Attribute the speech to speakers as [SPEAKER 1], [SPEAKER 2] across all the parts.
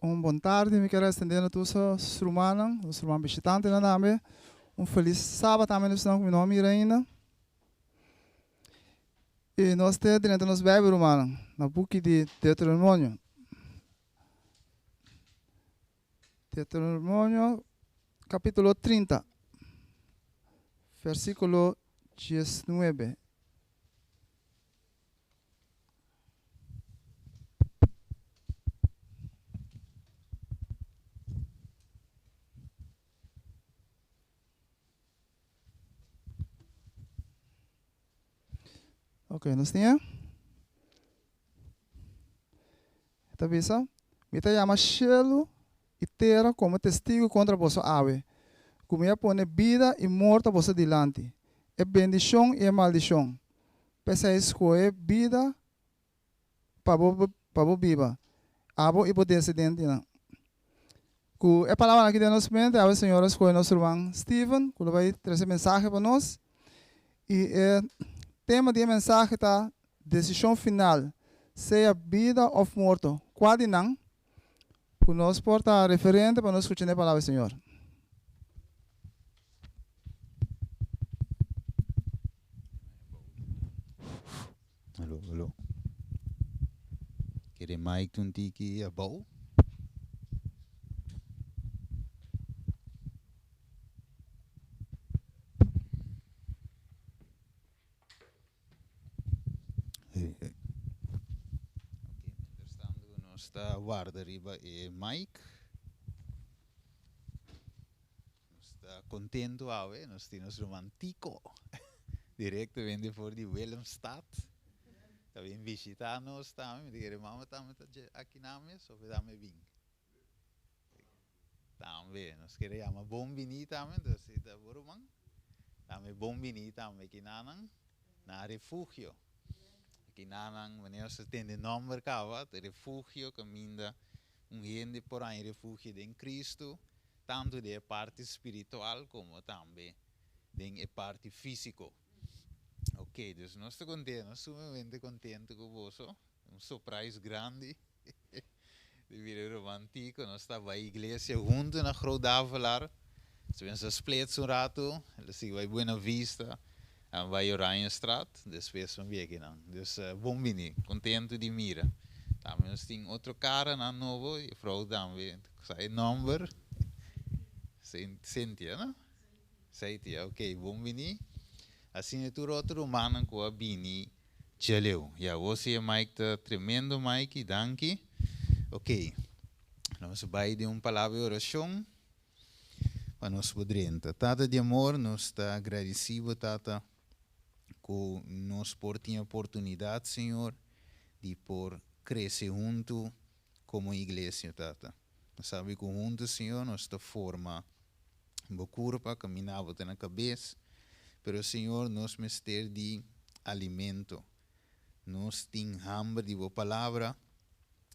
[SPEAKER 1] Un bon tardi mi kier a extende na tur nos rumannan, nos ruman bishitantenan tambe. Un felis sabat tambe na esnan ku mi no a mira ainda. I nos te drenta nos Bijbel rumannan, na buki di Deuteronomio. Deuteronomio kapitulo 30, versikulo 19. Ok, nos tin e. Ta bisa, Mi ta yama shelu i tera komo testigu kontra boso awe, ku mi a pone bida i morto boso dilanti, e bendishon i e maldishon. P'esei skohe bida pa bo pa bo biba, abo i bo desendentenan. Ku e palabranan aki den nos mente, awe Señor a skohe nos ruman Steven ku lo bai trese mensahe pa nos. I e tema di e mensahe ta Desishon final, sea bida òf morto, kua di nan ku nos por ta referente pa nos skucha na e palabra di Señor?
[SPEAKER 2] Alo, alo. Kere mic ta un tiki abou? Hey, hey. Ok, mientras tanto nos ta warda riba e mic. Nos ta contento awe, nos tin nos ruman Tico, directamente for di Willemstad. Ta bin bishita nos tambe, mi ta kere mama tambe ta dje aki na mes of e tambe bin? Tambe, nos kere yama bon bini tambe, entonces si ta bo ruman, tambe bon bini tambe kinanan na refugio. Kinanan, wanneer nos ta tende nomber caba, ta refugio caminda Un hende por haña refugio den Cristo, tantu den e parti spiritual como tambe den e parti físico. Ok, dus nos ta contento, nos sumamente contento cu boso. Un surprise grandi di bira romantico. Nos ta bai iglesia hunto na Groot Davelaar. Nos a pensa splits un rato, el a sigui bai Buena Vista, a bai Oranjestraat, despues mi bia akinan. Dus bon bini, contento di mira. Tambe nos tin otro caranan nobo, juffrouw tambe sa e nomber, Cynthia no? Cynthia, ok, bon bini. Asina tur otro rumannan cu a bini djaleu. Ya, bo si e mic ta tremendo Mikey, danki. Ok, nos bai den un palabra di oracion. Pa nos por drenta. Tata di amor, nos ta agradeci bo, Tata, cu nos por tin e oportunidad, Señor, di por crece hunto como iglesia, Tata. Nos sabi cu hunto, Señor, nos ta forma bo curpa, camina bo ta na cabes, pero, Señor, nos mester di alimento. Nos tin hamber di bo palabra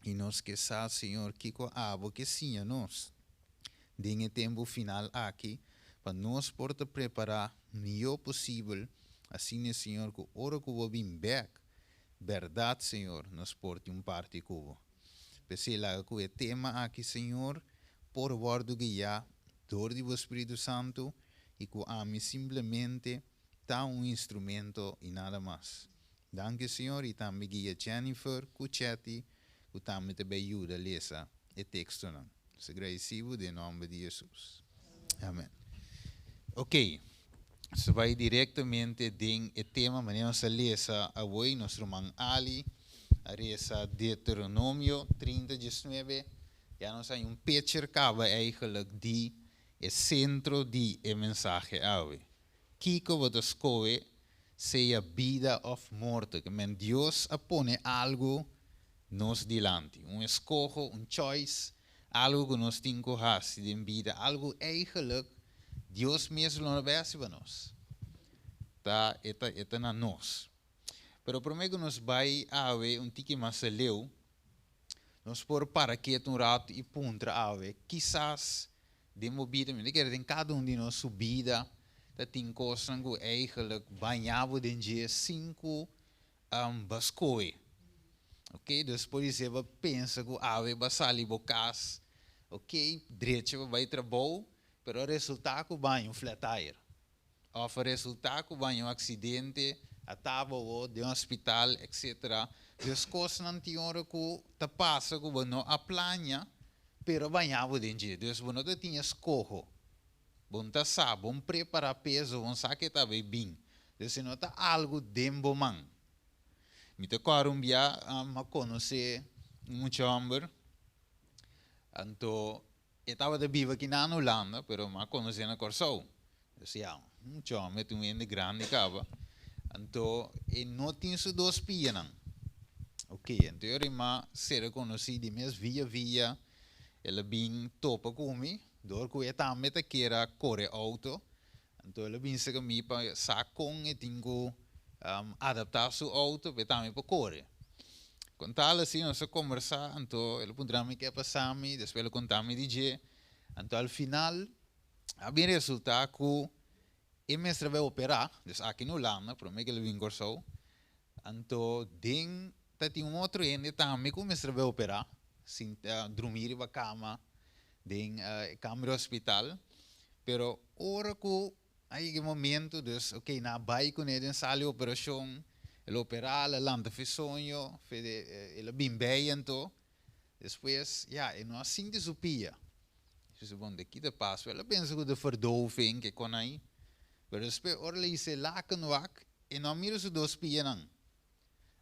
[SPEAKER 2] i nos ke sa, Señor, kiko abo ke siña nos den e tempu final aki pa nos por ta prepará mihó posibel, asina, Señor, ku ora ku bo bin bèk, bèrdat, Señor, nos por tin un parti ku bo. P'esei laga ku e tema aki, Señor, por wòrdu guiá dor di bo Spiritu Santu i ku ami simplemente ta un instrumento i nada mas. Danki Señor i tambe guia Jennifer ku Chetty ku tambe ta bay yuda lesa e tekstonan. Nos ta gradisi bo den nomber di Jesus. Amen. Ok, nos ta bay direktamente den e tema manera nos a lesa awoy. Nos ruman Ali a resa Deuteronomio 30 diesnuebe. Ya nos haña un picture kaba eigenlijk di e sentro di e mensahe awe. Kiko bo ta skohe, sea bida òf morto? Ke men Dios a pone algu nos dilanti, un eskoho, un choice, algu ku nos tin ku hasi den bida, algu eigenlik Dios mes lo no bai hasi pa nos. Ta e ta e ta na nos. Pero promé ku nos bai awe un tiki mas aleu, nos por para ketu un ratu i puntra awe, kisas Den bo bida, mi ta kere den kada un di nos su bida ta tin kosnan ku eigenlijk baña bo den dje sin ku bo skohe. Ok, dus podisé bo a pensa ku awe bo a sali bo kas, ok, drecha pa bai trabou, pero a resultá ku bo a haña un flat tire. Òf a resultá ku bo a haña un aksidente, a taba bo den hospital, etcetera. Dus kosnan tin ora ku ta pasa ku bo no a plania, pero a baña bo den dje. Dus bo no ta tin eskoho. Bo no ta sa, bo no prepará peso, bo no sa ke ta bai bin. Dus e no ta algu den bo man. Mi ta kòrda un bia mi a konosé un mucha hòmber, anto e tabata biba aki na Hulanda, pero mi a konosé na Kòrsou. Dus ya, un mucha hòmber tin un hende grandi kaba, anto e no tin su dos pianan. Oke, anto e ora mi a sera konosí di mes via via el a bin topa ku mi, dor ku e tambe ta kier a kore outo. Anto el a bin serka mi pa sa kon e tin ku adaptá su outo pa e tambe por kore. Kon tal asina nos a kombersá, anto el a puntra mi ke a pasá mi, despues el a konta mi di dje. Anto al final a bin resultá ku e mester a bai operá, dus aki na Hulanda, promé ku el a bin Kòrsou. Anto den ta tin un otro hende tambe ku mester a bai operá, sinta drumí riba kama den e kamer di hospital. Pero ora ku a yega e momento, dus ok nan a bai kuné den sala di operashon, el a operá, el a lanta fe soño, fe de el a bin bei anto. Despues, ya, e no a sinti su pia. Su bon, de ki ta pasa? El a pensa ku ta verdoving, ke kon ai. Pero despues ora el a hisa e laken wak, e no a mira su dos pianan.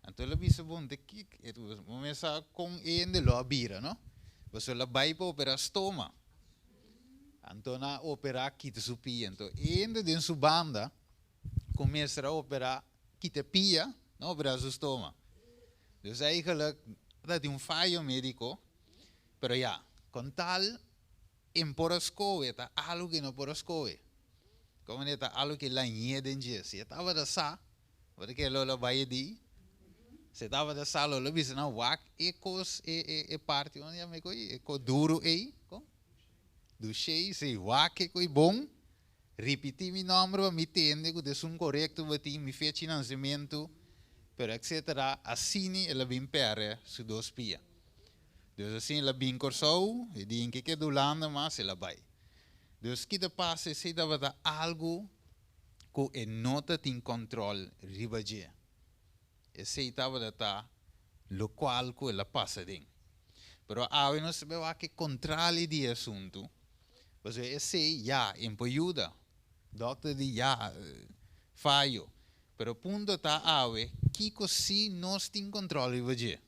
[SPEAKER 2] Anto el a bisa, bon, de ki, e mester sa kon e hende lo a bira, no? Pasobra el a bai pa operá stoma. Anto nan a operá kita su pia. Anto e hende den su banda ku mester a operá kita e pia, nan a operá su stoma. Dus eigenlijk ta tin un fayo médiko, pero ya, kon tal en por a skohe ta algu ke no por a skohe. Komo ta algu ke lañ'é den dje. Si e tabata sa, Bo ta kere lo lo bai e di? Si e tabata sa lo lo bisa nan wak e kos e e e parti unda yama e koi e kos duru ei kon? Dushei si wak e koi bon ripiti mi nomber pa mi tende ku ta esun korekto bo tin mi fecha di nansementu pero etcetera asini el a bin perde su dos pia. Dus asina el a bin Kòrsou e di en ke keda Hulanda mas el a bai. Dus kita pasa esei tabata algu ku e no ta tin kòntròl riba dje. Esei tabata ta lokual ku el a pasa aden. Pero awe nos ta bai wak e kontrali di e asuntu, pasobra esei ya e por yuda. Dòkter di ya fayo. Pero punto ta awe kiko si nos tin kòntròl riba dje.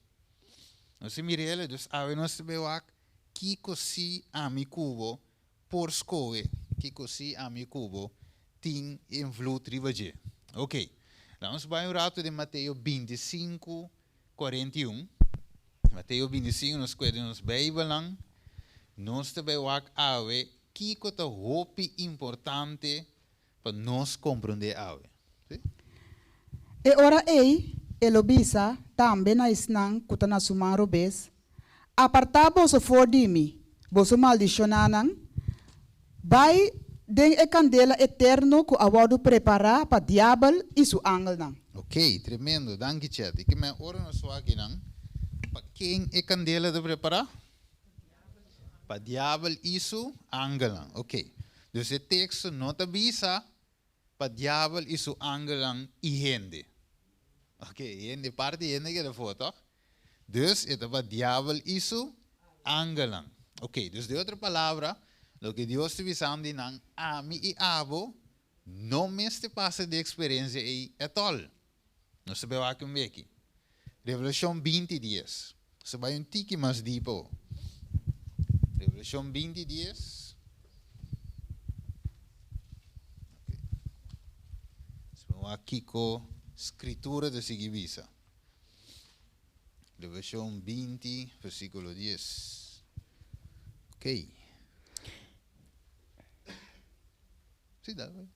[SPEAKER 2] Nos a mira el, dus awe nos ta bai wak kiko si ami ku bo por skohe kiko si ami ku bo tin invloed riba dje. Ok, laga nos bai un ratu den Mateo 25, 41. Mateo 25, nos kue den nos Bijbelnan. Nos ta bai wak awe kiko ta hopi importante pa nos komprondé awe. Sí?
[SPEAKER 3] E ora ei e lo bisa tambe na esnan ku ta na su man robes, Apartá boso for di mi, boso maldishonánan, bai den e kandela eterno ku a wòrdu prepará pa diabel i su angelnan.
[SPEAKER 2] Ok, tremendo. Danki Chet. I ke men ora nos wak akinan, pa ken e kandela ta prepará? Pa diabel i su angelnan. Ok. Dus e teksto no ta bisa pa diabel i su angelnan i hende. Ok, hende, parti hende keda afó, tòg? Dus e ta pa diabel i su angelnan. Ok, dus den otro palabra, loke Dios ta bisando di nan, ami i abo no mester pasa di eksperensia ei ètòl. Nos ta bai wak un beki. Revelashon 20 dies. Nos ta bai un tiki mas dipo. Revelashon 20 dies. Ok. Nos bai wak kiko Skritura ta sigui bisa. Revelashon 20, versíkulo 10. Ok. Sí, dale bai.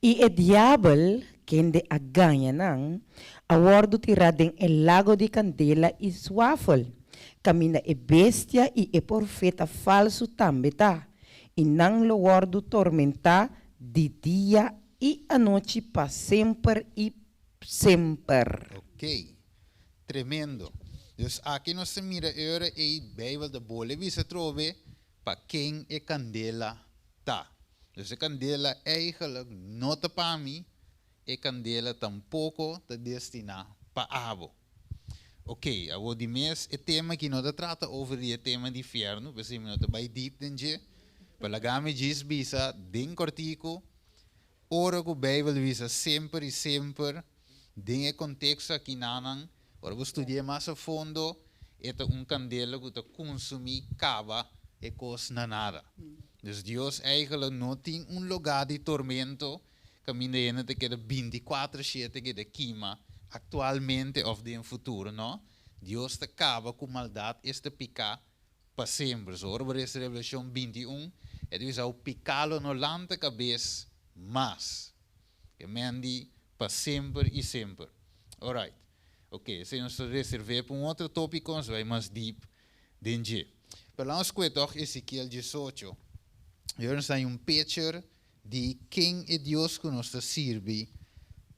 [SPEAKER 4] I e diabel, kende a gaña nan, a wòrdu tirá den e lago di kandela i swafel, kaminda e bestia i e porfeta falsu tambe ta, i nan lo wòrdu tormentá di dia i anochi pa semper i semper.
[SPEAKER 2] Ok, tremendo. Dus aki nos ta mira e ora ei Bijbel ta bolbe bisa atrobe pa ken e kandela ta. Dus e kandela eigenlijk no ta pa mi, e kandela tampoko ta destiná pa abo. Ok, awor di mes e tema aki no ta trata over di e tema di fièrnu, p'esei mi no ta bai diep den dje, pero laga mi djis bisa den kòrtiku, ora ku Beibel bisa semper i semper, den e konteksto akinanan, ora bo studi'é mas a fondo, e ta un kandela ku ta kunsumí kaba e kos na nada. Dus Dios eigenlijk no tin un lugá di tormento kaminda hende ta keda bintikuater shete keda kima aktualmente òf den futuro. No, Dios ta kaba ku maldat, es ta piká pa semper. So ora bo lesa Revelashon 21, e ta bisa ku piká lo no lanta kabes mas. Ke men di pa semper i semper. Alright. Ok, esei nos ta reserv'é pa un otro tópiko, nos bai mas deep den dje. Pero laat nos kue tòg Ezekiel 18. I ora nos ta haña un picture di ken e Dios ku nos ta sirbi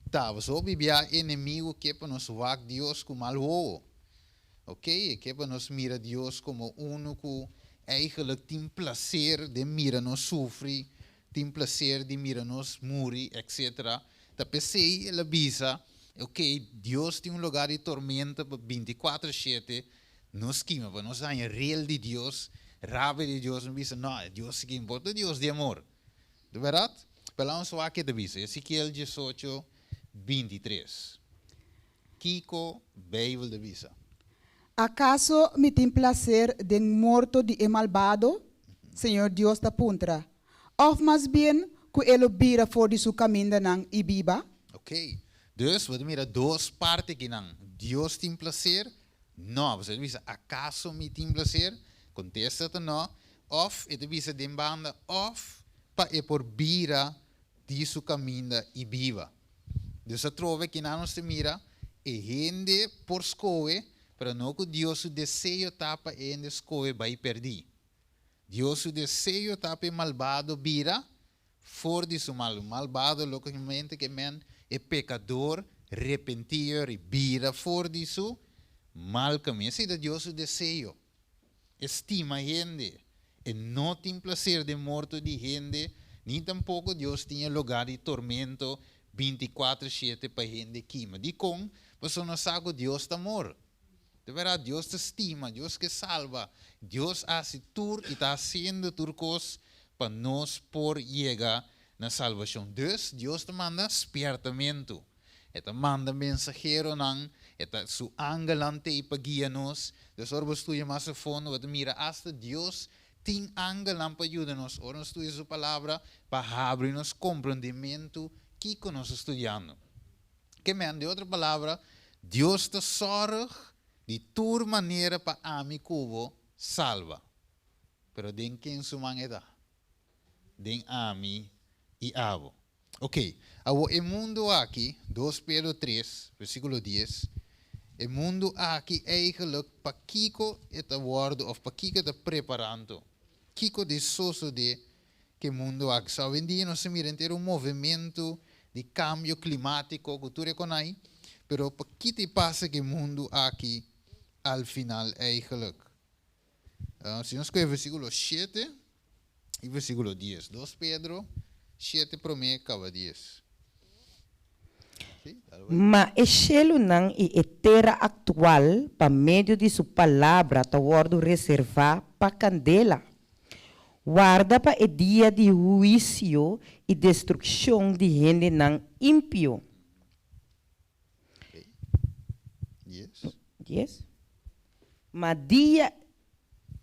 [SPEAKER 2] ta. Pasobra hopi bia enemigu ke pa nos wak Dios ku mal wowo. Ok, e ke pa nos mira Dios komo unu ku eigenlijk tin plaser den mira nos sufri, tin plaser di mira nos muri, etc. Ta p'esei el a bisa, ok, Dios tin un lugar di tormenta pa 24 shete nos kima, pa nos haña rel di Dios, rabia di Dios, nos bisa, no, Dios si ke importa, Dios di amor. Di bèrdat? Pero laat nos wak ke ta bisa, Ezekiel 18, 23. Kiko Beibel ta bisa?
[SPEAKER 3] Akaso mi tin plaser den morto di e malbado? Señor Dios ta puntra. Òf mas bien ku e lo bira for di su kamindanan i biba?
[SPEAKER 2] Ok. Dus, bo ta mira dos parti akinan. Dios tin plaser? No. Pasobra e ta bisa, Akaso mi tin plaser? Kontesta ta no. Òf e ta bisa den banda, òf pa e por bira di su kaminda i biba. Dus atrobe kinan nos ta mira, e hende por skohe, pero no ku Dios su deseo ta pa e hende skohe bai pèrdí. Dios su deseo ta pa e malbado bira for di su mal. Malbado lógicamente ke men e pekador repentí i bira for di su mal kaminda. Esei ta Dios su deseo. E stima hende. E no tin plaser den morto di hende, ni tampoko Dios tin e lugá di tormento 24 shete pa hende kima. Dikon? Pasobra nos sa ku Dios ta amor. Di bèrdat, Dios ta stima, Dios ke salba. Dios a hasi tur i ta hasiendo tur kos pa nos por yega na salbashon. Dus, Dios ta manda spièrtamentu. E ta manda mensaheronan, e ta su angelnan t'ei pa guia nos. Dus ora bo studia mas a fondo, bo ta mira asta Dios tin angelnan pa yuda nos ora nos studia su Palabra, pa habri nos komprendimentu kiko nos ta studiando. Ke men, di otro palabra, Dios ta sòrg di tur manera pa ami ku bo salba. Pero den ken su man e ta? Den ami i abo. Ok, awor e mundu aki, 2 Pedro 3, versíkulo 10, e mundu aki eigenlijk pakiko e ta wòrdu òf pakiko e ta preparando? Kiko di sosodé ku e mundu aki? So awendia nos ta mira henter un movementu di kambio klimátiko ku tur e konai, pero pakiko ta pasa ku e mundu aki al final eigenlijk? Si nos kohe versíkulo 7 i versíkulo 10. 2 Pedro 7 promé kaba 10. Sí, dale bai.
[SPEAKER 4] Ma e shelunan i e tera aktual pa medio di su palabra ta wòrdu reservá pa kandela, warda pa e dia di huisio i destrukshon di hendenan impio. 10. Ma dia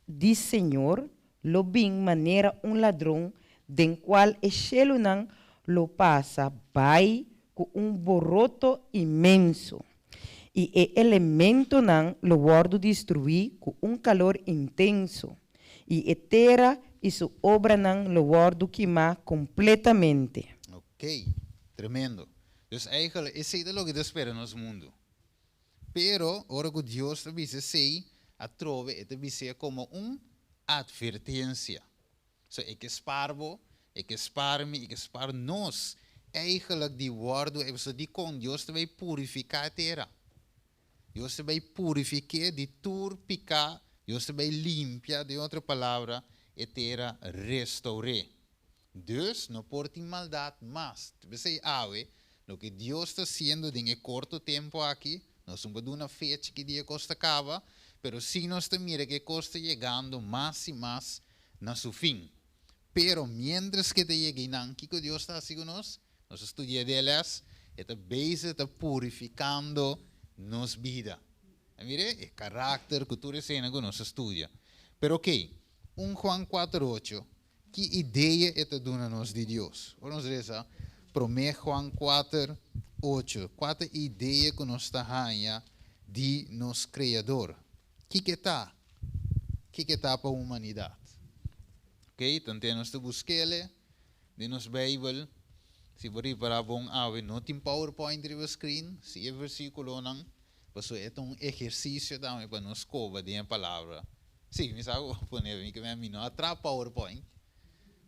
[SPEAKER 4] di Señor lo bin manera un ladron, den cual e shelunan lo pasa bai cu un boroto inmenso, y e elementonan lo wordo destrui cu un calor intenso, y e tera y su obranan lo wordo kima completamente.
[SPEAKER 2] Ok, tremendo. Dus eigenlijk esei ta loke ta spera nos mundu. Pero ora ku Dios ta bisa esei, atrobe e ta bis'é komo un atvertensia. So e ke spar bo, e ke spar mi, e ke spar nos eigenlijk di wòrdu e pasobra dikon Dios ta bai purifiká e tera. Dios ta bai purifik'é di tur piká, Dios ta bai limpia, den otro palabra, e tera restour'é. Dus, no por tin maldat mas. P'esei awe, loke Dios ta hasiendo den e korto tempu aki, nos no por duna fecha ki dia e kos ta kaba, pero sí nos ta mira ku e kos ta yegando mas i mas na su fin. Pero miéntras ku e ta yega einan, kiko Dios ta hasi ku nos? Nos a studia DLS, e ta bezig ta purifikando nos bida. A mira e karakter ku tur esena ku nos a studia. Pero oke, 1 Juan 4, 8, ki idea e ta duna nos di Dios? Ora nos resa 1 Juan 4, 8, kua ta e idea ku nos ta haña di nos Kreador? Kiko e ta? Kiko e ta pa humanidat? Oke, tanten nos ta busk'el den nos Beibel. Si bo ripará bon awe no tin PowerPoint riba screen, si e versíkulonan, pasobra e ta un ehersisio tambe pa nos koba den e Palabra. Sí, mi sa ku bo pone, mi ke mi no a traha PowerPoint,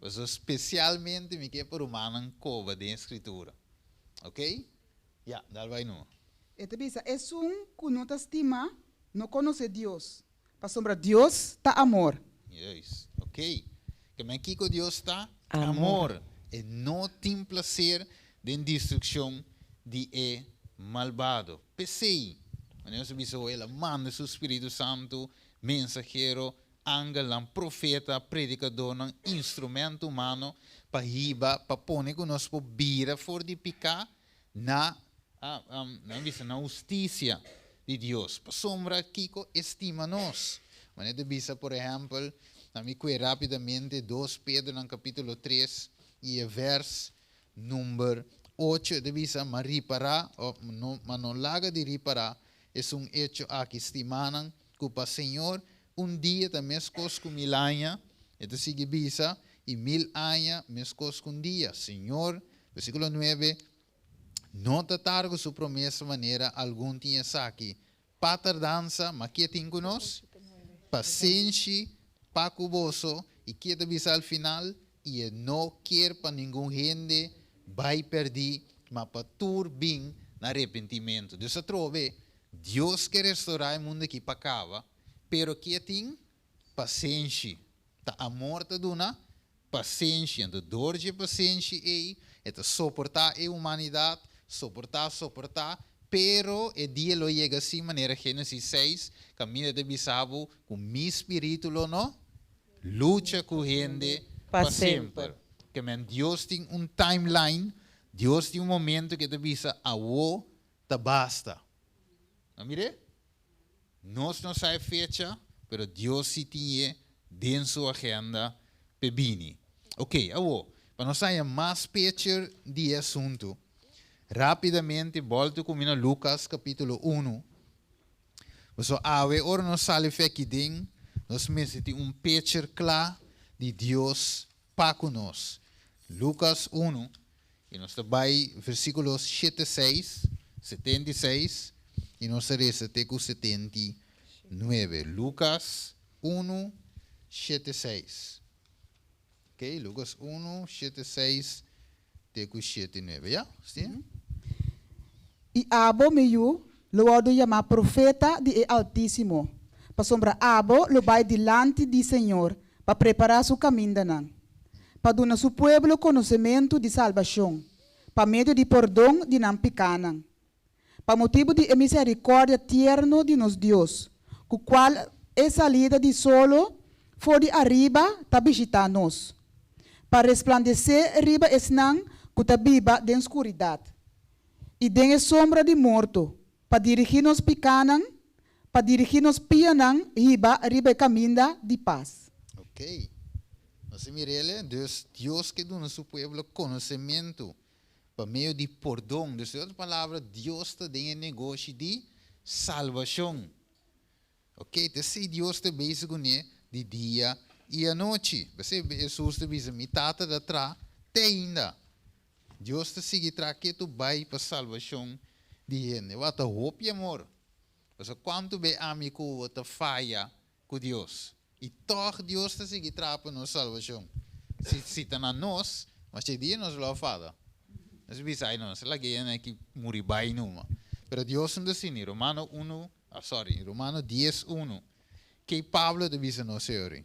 [SPEAKER 2] pasobra spesialmente mi ke pa rumannan koba den e Skritura. Oke? Ya, dal bai numa.
[SPEAKER 3] E ta bisa, Esun ku no ta stima no konosé Dios, Pasobra Dios ta amor.
[SPEAKER 2] Juist. Ok. Ke men kiko Dios ta? Amor. E no tin placer den destruccion di e malbado. P'esei, manera nos a bisa hoy, el a manda su Spiritu Santu, mensahero, angelnan, profeta, predicadornan, instrumento humano pa hiba, pa pone ku nos por bira for di piká na, nan bisa, na hustisia di Dios. Pasobra kiko e stima nos? Manera ta bisa, por ehèmpel, na mi kue rápidamente 2 Pedro nan kapítulo 3 i e vèrs number 8, e ta bisa, Ma ripará, òf no, ma no laga di ripará esun echo aki, stimánan, ku pa Señor un dia ta meskos ku mil aña, e ta sigui bisa, i mil aña meskos ku un dia. Señor Versíkulo 9, No ta targu su promesa manera algun tin esaki pa tardansa, ma ke tin ku nos? Pasenshi pa ku boso, i ke ta bisa al final? I e no kier pa ningun hende bai pèrdí, ma pa tur bin na repentimentu. Dus atrobe, Dios ke restorá e mundu aki pa kaba, pero ke tin? Pasenshi. Ta amor ta duna pasenshi. Anto dor dje pasenshi ei, e ta soportá e humanidat, soportá, soportá, pero e dia lo yega así manera Génesis 6, kaminda ta bisa bo ku mi spiritu lo no lucha ku hende pa semper. Ke men Dios tin un timeline, Dios tin un momento ku e ta bisa awo ta basta. A mir'é? Nos no sa e fecha, pero Dios si tin e den su agenda p'e bini. Ok, awor, pa nos haña mas picture di e asuntu, rapidamente boltu ku mi na Lukas kapítulo unu. Pasobra awe ora nos sali fe aki den, nos mester tin un picture kla di Dios pa ku nos. Lukas unu, i nos ta bai versíkulo 76, 76, i nos ta resa te ku 79. Lukas 1, 7, 6. Ok, Lukas 1, 7, 6 te ku 7, 9. Ya, si?
[SPEAKER 3] I abo, mi yu, lo wòrdu yamá profeta di e Altísimo, pasobra abo lo bai dilanti di Señor pa prepará su kamindanan, pa duna su pueblo konosementu di salbashon pa medio di pordon di nan pikánan, pa motibu di e miserikòrdia tierno di nos Dios, ku kual e salida di solo for di ariba ta bishitá nos, pa resplandesé riba esnan ku ta biba den skuridat i den e sombra di morto, pa dirigí nos pikánan, pa dirigí nos pianan hiba riba e kaminda di pas.
[SPEAKER 2] Ok. Nos a mir'el, dus Dios ke duna su pueblo konosementu pa medio di pordon. Dus den otro palabra, Dios ta den e negoshi di salbashon. Ok, ta esei Dios ta bezig kuné di dia i anochi. P'esei Hesus ta bisa, Mi Tata ta traha te ainda. Dios ta sigui traha ketu bai pa salbashon di hende. Wak, ta hopi amor. Pasobra kuantu be ami ku bo ta faya ku Dios, i tòg Dios ta sigui traha pa nos salbashon. Si, si ta na nos, masha dia nos lo a fada. Nos a bisa, Ai no, nos a laga e hende aki muri bai numa. Pero Dios no ta asina. Romano 1, ah, sorry, Romano 10, 1. Kiko Pablo ta bisa nos, señor?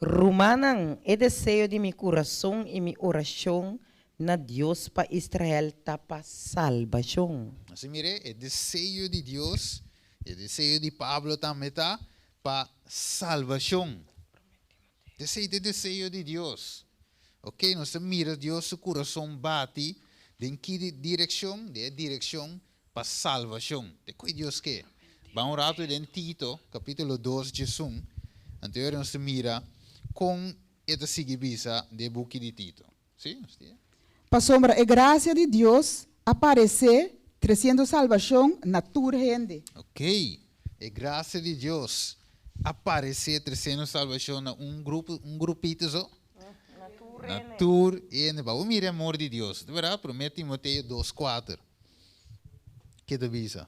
[SPEAKER 4] Rumannan, e deseo di mi kurason i mi orashon na Dios pa Israel ta pa salbashon.
[SPEAKER 2] Asina, mira, e deseo di Dios, e deseo di Pablo tambe ta pa salbashon. Esei ta e deseo di Dios. Ok, nos mira Dios su kurason bati den ki direkshon? Den direkshon pa salbashon. Ta kiko Dios ke. Ban un ratu den Tito, kapítulo 2, 11. Anto nos mira kon e ta sigui bisa den buki di Tito. Si?
[SPEAKER 3] Pasobra e grasia di Dios a aparesé, tresiendo salbashon na tur hende.
[SPEAKER 2] Ok. E grasia di Dios a aparesé tresiendo salbashon na un grupo, un grupito so. Na tur hende. Ban mira amor di Dios. Di berdat? 1 Timoteo 2,4. Kiko ta bisa?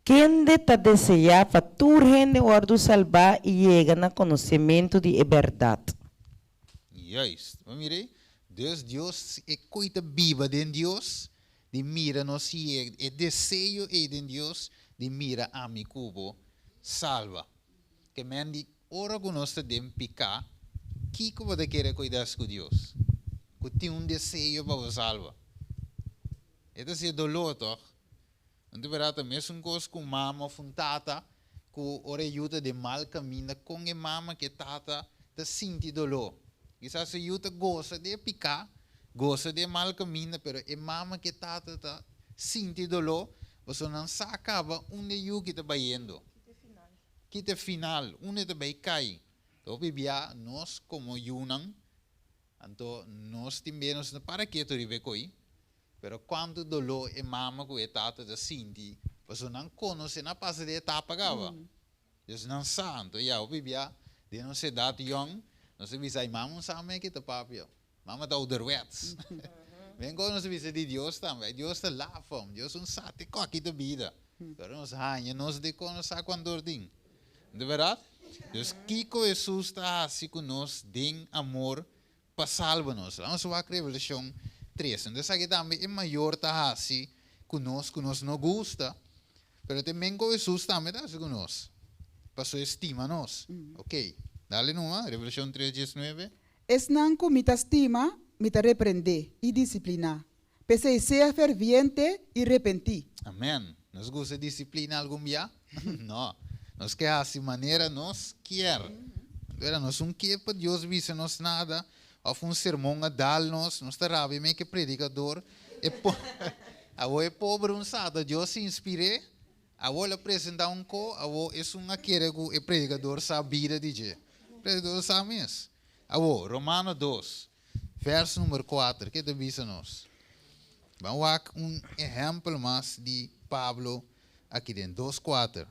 [SPEAKER 4] Kende ta deseá pa tur hende wòrdu salbá i yega na konosementu di berdat.
[SPEAKER 2] Juist. Maar mira, dus Dios, e kos ta biba den Dios, di mira nos e deseo ei den Dios, di mira ami ku bo salba. Ke men di ora ku nos ta den piká, kiko bo ta kere kuida ku Dios? Ku tin un deseo pa salba. E ta hasi doló, toch? Anto, berdat, mesun kos ku mama òf un tata, ku ora yu ta den mal kaminda ku e mama ku tata ta sinti doló. Kisas yu ta gosa di piká, gosa di mal kaminda, pero e mama ku tata ta sinti doló, bo no sa kaba unda yu ta bayendo. Ki ta final, unda ta bai kai. Anto, bibia, nos komo yunan, anto nos tambe nos no para ketu riba koi, pero kuantu doló e mama ku e tata ta sinti, bo no konosé, nan a pasa den etapa kaba. Dus nan sa, anto ya, bibia, den nos edat yòn, nos bisa, mama no sa kiko ta papia. Mama ta ouderwets. Ben kon nos bisa di Dios tambe. Dios ta laf, Dios no sa te kiko ta bida. Pero nos haña, nos de kon sa kuantu tin. Di berdat? Dus kiko Hesus ta hasi ku nos den amor pa salba nos. Ban wak Revelashon 3. Anto, esaki tambe e mayor ta hasi ku nos no gusta, pero tambe ku Hesus tambe ta hasi ku nos. Pa stima nos. Ok. Dale numa, Revelashon 3, 19.
[SPEAKER 3] Esnan ku mi ta stima, mi ta reprendé i disipliná. P'esei sea ferviente i repentí.
[SPEAKER 2] Amèn. Nos gusta disiplina algun dia? No. Nos ke hasi manera nos ke. Pero nos no ke pa Dios bisa nos nada, òf un sermon a dal nos, nos ta rabia mes ku predikadó. E po Awor e pober un sata, Dios a inspir'é, awor el a presentá un ko, awor esun a kere ku e predikadó sa bida di dje. Predikadó sa mes. Awor, Romano 2, verso number 4, kiko ta bisa nos? Ban wak un ehèmpel mas di Pablo aki den 2, 4.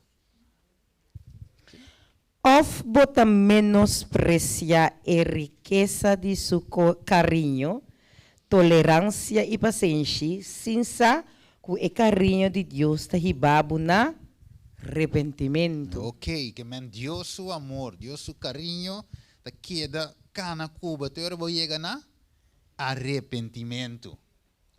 [SPEAKER 4] Òf bo ta menospresiá e rikesa di su kariño, toleransia i pasenshi, sin sa ku e kariño di Dios ta hiba bo na arepentimentu.
[SPEAKER 2] Ok, ke men Dios su amor, Dios su kariño, ta keda kana ku bo, te ora bo yega na arepentimentu,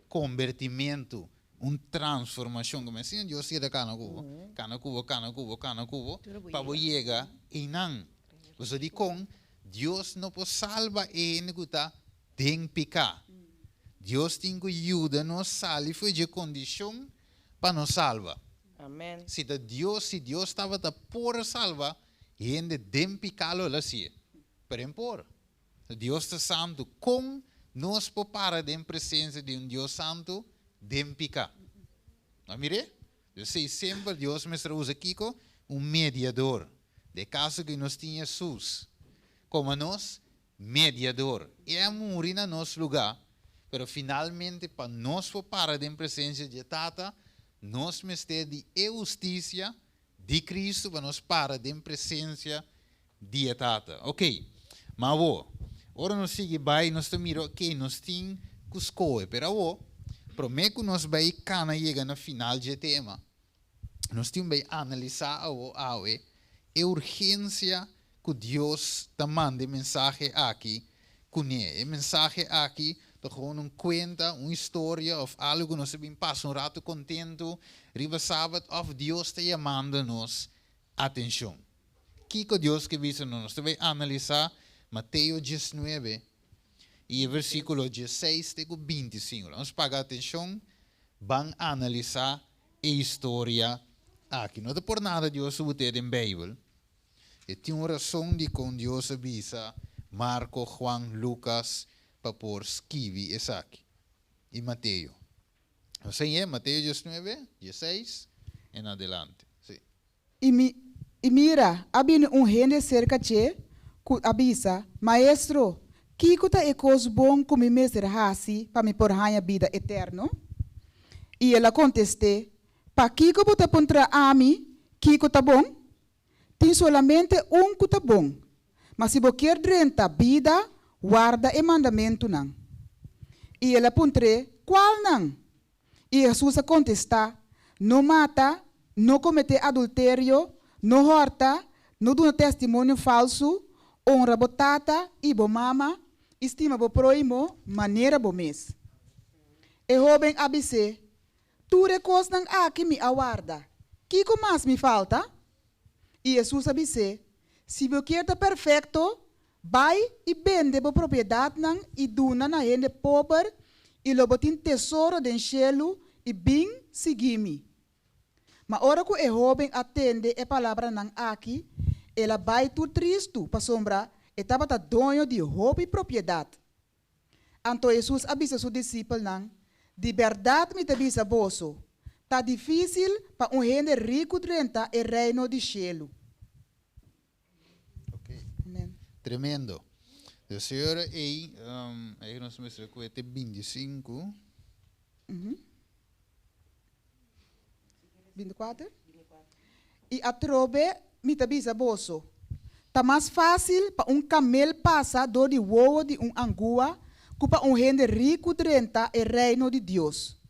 [SPEAKER 2] konvertimentu, un transformashon. Komo asina Dios keda kana ku bo, kana ku bo, kana ku bo, kana ku bo, pa bo yega einan. Bo di kon Dios no por salba hende ku ta den piká. Dios tin ku yuda nos sali for di kondishon pa nos salba.
[SPEAKER 4] Amèn.
[SPEAKER 2] Si ta Dios, si Dios tabata por salba, hende den piká lo el a hasi. Pero e n' por. Dios ta santu. Kon nos por para den presensia di un Dios santu den piká. Ma mira, si semper Dios mester usa kiko un mediador. Den kaso ku nos tin Hesus komo nos mediador. El a muri na nos lugá, pero finalmente pa nos por para den presensia di Tata, nos mester di hustisia di Kristu pa nos para den presensia di Tata. Ok, ma awor, ora nos sigui bai, nos mira, ok, nos tin ku skohe, pero awor, promé ku nos bai kana yega na final di tema, nos tin bai analisá awor awe e urgensia ku Dios ta manda mensahe aki kuné. E mensahe aki. Ta gewoon un kuenta, un historia òf algu ku nos a bin pasa un ratu kontentu riba sabat òf Dios ta yamando nos atenshon? Kiko Dios ke bisa nos? Nos ta bai analisá Mateo 19 i e versíkulo 16 te ku 25. Laga nos paga atenshon, ban analisá e historia aki. No ta por nada Dios a bot'é den Beibel. E tin un rason dikon Dios a bisa Marko, Juan, Lukas pa por skibi esaki, i Mateo. Nos a hañ'é Mateo 19, 16 en adelante. Sí.
[SPEAKER 3] I mi, i mira, a bini un hende serka dje, ku a bisa, Maestro, kiko ta e kos bon ku mi mester hasi pa mi por haña bida eterno? I el a kontest'é, Pakiko bo ta puntra ami kiko ta bon? Tin solamente un ku ta bon. Ma si bo kier drenta bida, warda e mandamentunan. I el a puntr'é, Kualnan? I Hesus a kontestá, No mata, no kometé adulterio, no hòrta, no duna testimonio falsu, onra bo tata i bo mama, i stima bo próhimo manera bo mes. E hóben a bis'é, Tur e kosnan aki mi a warda, kiko mas mi falta? I Hesus a bis'é, Si bo kier ta perfekto, bai i bende bo propiedatnan i duna na hende pober, i lo bo tin tesoro den shelu, i bin sigui mi. Ma ora ku e hóben a tende e palabranan aki, el a bai tur tristu, pasobra e tabata doño di hopi propiedat. Anto Hesus a bisa su disipelnan, Di bèrdat mi ta bisa boso, ta difísil pa un hende riku drenta e Reino di shelu.
[SPEAKER 2] Ok. Amen. Tremendo. De señora ei, ei nos mester ku te 25.
[SPEAKER 3] 24. I atrobe mi ta bisa boso, ta mas fásil pa un kamel pasa dor di wowo di un angua ku pa un hende riku drenta e Reino di Dios.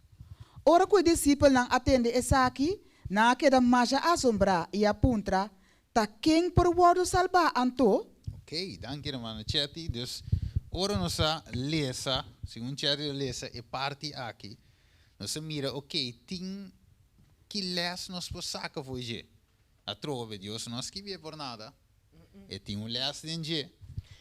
[SPEAKER 3] Ora ku e disipelnan a tende esaki, nan a keda masha asombrá i a puntra, Ta ken por wòrdu salbá anto?
[SPEAKER 2] Ok, danki hermano Chetty. Dus ora nos a lesa, segun Chetty a lesa e parti aki, nos a mira, ok, tin ki les nos por saka for dje? Atrobe, Dios no a skibié por nada. E tin un les den dje.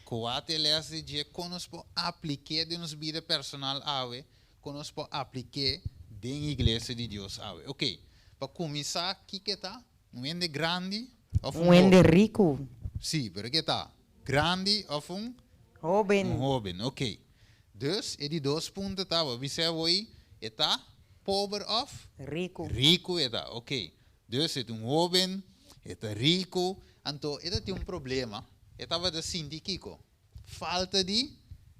[SPEAKER 2] Kua ta e les di dje? Kon nos por aplik'é den nos bida personal awe? Kon nos por aplik'é den iglesia di Dios awe? Ok, pa kuminsá, kiko e ta? Un hende grandi of un
[SPEAKER 4] Un hende riku.
[SPEAKER 2] Sí, pero ke ta? Grandi of un?
[SPEAKER 4] Hoben.
[SPEAKER 2] Un hoben, ok. Dus, e di dos punto ta, bo bisa awoi, e ta pober of?
[SPEAKER 4] Riku.
[SPEAKER 2] Riku e ta, ok. Dus e ta un hoben, e ta riku, anto e ta tin un problema, e tabata sinti kiko? Falta di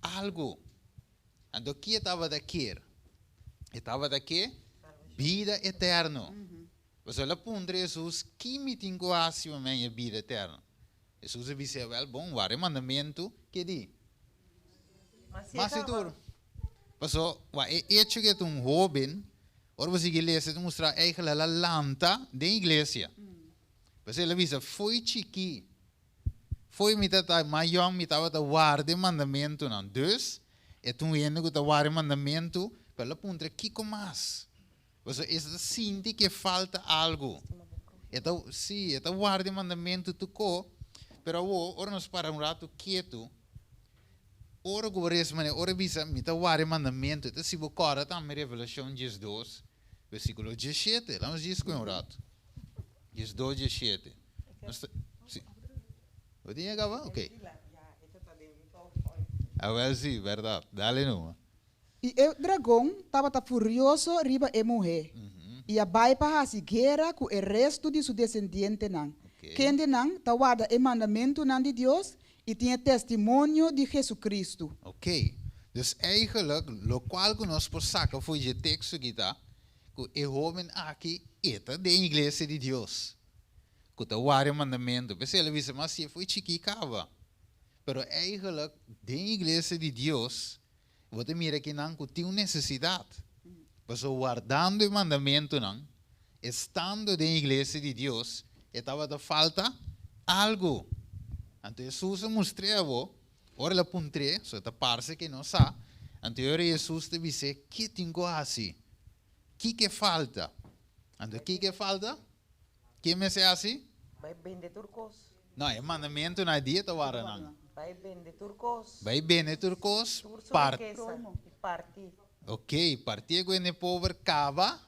[SPEAKER 2] algu. Anto ki e tabata kier? E tabata ke bida eterno. Pasobra el a puntra Hesus, Ki mi tin ku hasi pa mi haña bida eterno? Hesus a bis'é, Wèl, bon, wara e mandamentu ke di. Mas di tur. Pasobra wak e echo ku e ta un hóben, ora bo sigui lesa e ta mustra eigentlik el a lanta den iglesia. Pasobra el a bisa, Fo'i chikí, fo'i mi ta mas yòn mi tabata warda e mandamentunan. Dus, e ta un hende ku ta warda e mandamentu, pero el a puntra, Kiko mas? Pasobra e ta sinti ku e falta algu. E ta, sí, e ta warda e mandamentu tuko, pero awor, ora nos para un ratu ketu, ora ku bo resa manera, ora bisa, Mi ta warda e mandamentu, e ta si bo kòrda tambe Revelashon 12, versíkulo 17. Laga nos djis ku e un ratu. 12, 17. Nos ta, sí. Bo tin e kaba? Oké. Awèl sí, bèrdat. Dale numa.
[SPEAKER 3] I e dragon tabata furioso riba e muhé, i a bai pa hasi guera ku e restu di su desendientenan, kendenan ta warda e mandamentunan di Dios i tin e testimonio di Jesucristo.
[SPEAKER 2] Oké, dus eigenlijk lokual ku nos por saka for dje teksto aki ta ku e hóben aki e ta den iglesia di Dios, ku ta warda e mandamentu. P'esei el a bisa, Ma si e foi chikí kaba. Pero eigenlijk den iglesia di Dios Bo ta mira kinan ku tin un nesesidat. Pasobra wardando e mandamentunan, estando den iglesia di Dios, e tabata falta algu. Anto Hesus a mustr'é abo, ora el a puntr'é, so ta parse ku e no sa, Anto e ora Hesus ta bis'é, Ke tin ku hasi? Kiko falta? Anto kiko falta? Ke mester hasi?
[SPEAKER 4] Bai bende tur kos.
[SPEAKER 2] No, e mandamentu na dia ta wara nan.
[SPEAKER 4] Bai bende tur kos.
[SPEAKER 2] Bai bende tur kos.
[SPEAKER 4] Tur su rikesa i parti.
[SPEAKER 2] Ok, partié ku hende pober kaba,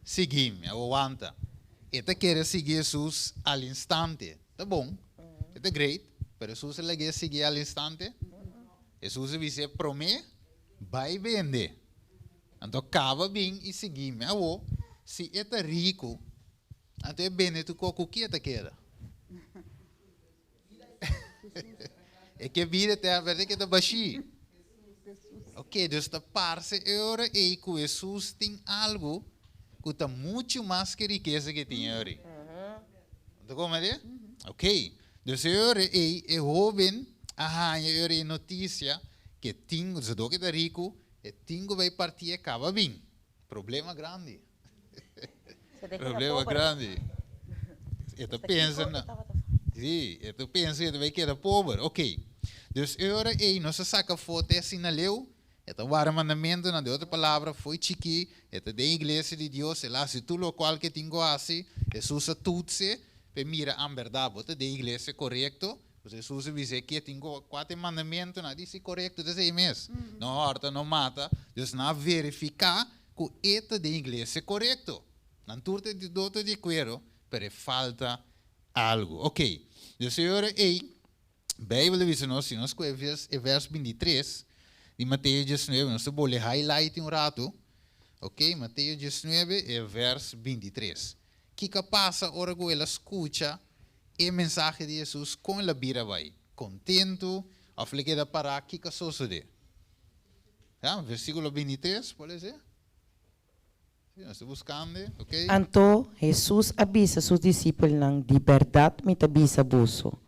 [SPEAKER 2] sigui mi, awor wanta. E ta kere sigui Hesus al instante. Ta bon, e ta great, pero Hesus a lag'é sigui al instante? Hesus a bis'é promé, Bai bende. Anto kaba bin i sigui mi. Awor, si e ta riku, anto e bende tur kos, ku ki e ta keda? E ke bida eterno, berde ke ta bashí. Ok, dus ta parse e ora ei ku Hesus tin algu ku ta muchu mas ke rikesa ke tin e ora ei. Ta komprende? Ok, dus e ora ei e hóben a haña e ora ei notisia ke tin, sodó ke ta riku, e tin ku bai partié kaba bin. Problema grandi. Problema grandi. E ta pensa na. Sí, e ta pensa e ta bai keda pober. Ok. Dus e ora ei nos a saka foto asina leu, e ta wara mandamentunan, de otro palabra, foi chikí, e ta den iglesia di Dios, el a hasi tur lokual ke tin ku hasi, Hesus a tutse p'e mira, an bèrdat bo ta den iglesia korekto? Pues Hesus a bisa e ke tin ku kua ta e mandamentunan, a di si korekto ta esei mes, no hòrta, no mata, dus nan a verifiká ku e ta den iglesia korekto. Nan tur ta di do ta di akuerdo, pero e falta algu. Oke, dus e ora ei Beibel a bisa nos, si nos kohe e vèrs 23 di Mateo 19, nos ta bolbe highlight un ratu, oke, Mateo 19 e vèrs 23. Kiko a pasa ora ku el a skucha e mensahe di Hesus? Kon el a bira bai? Kontentu òf el a keda pará? Kiko a sosodé? Ya, versíkulo 23, por lese? Sí, nos ta buskando, oke.
[SPEAKER 4] Anto Hesus a bisa su disipelnan, Di bèrdat mi ta bisa boso,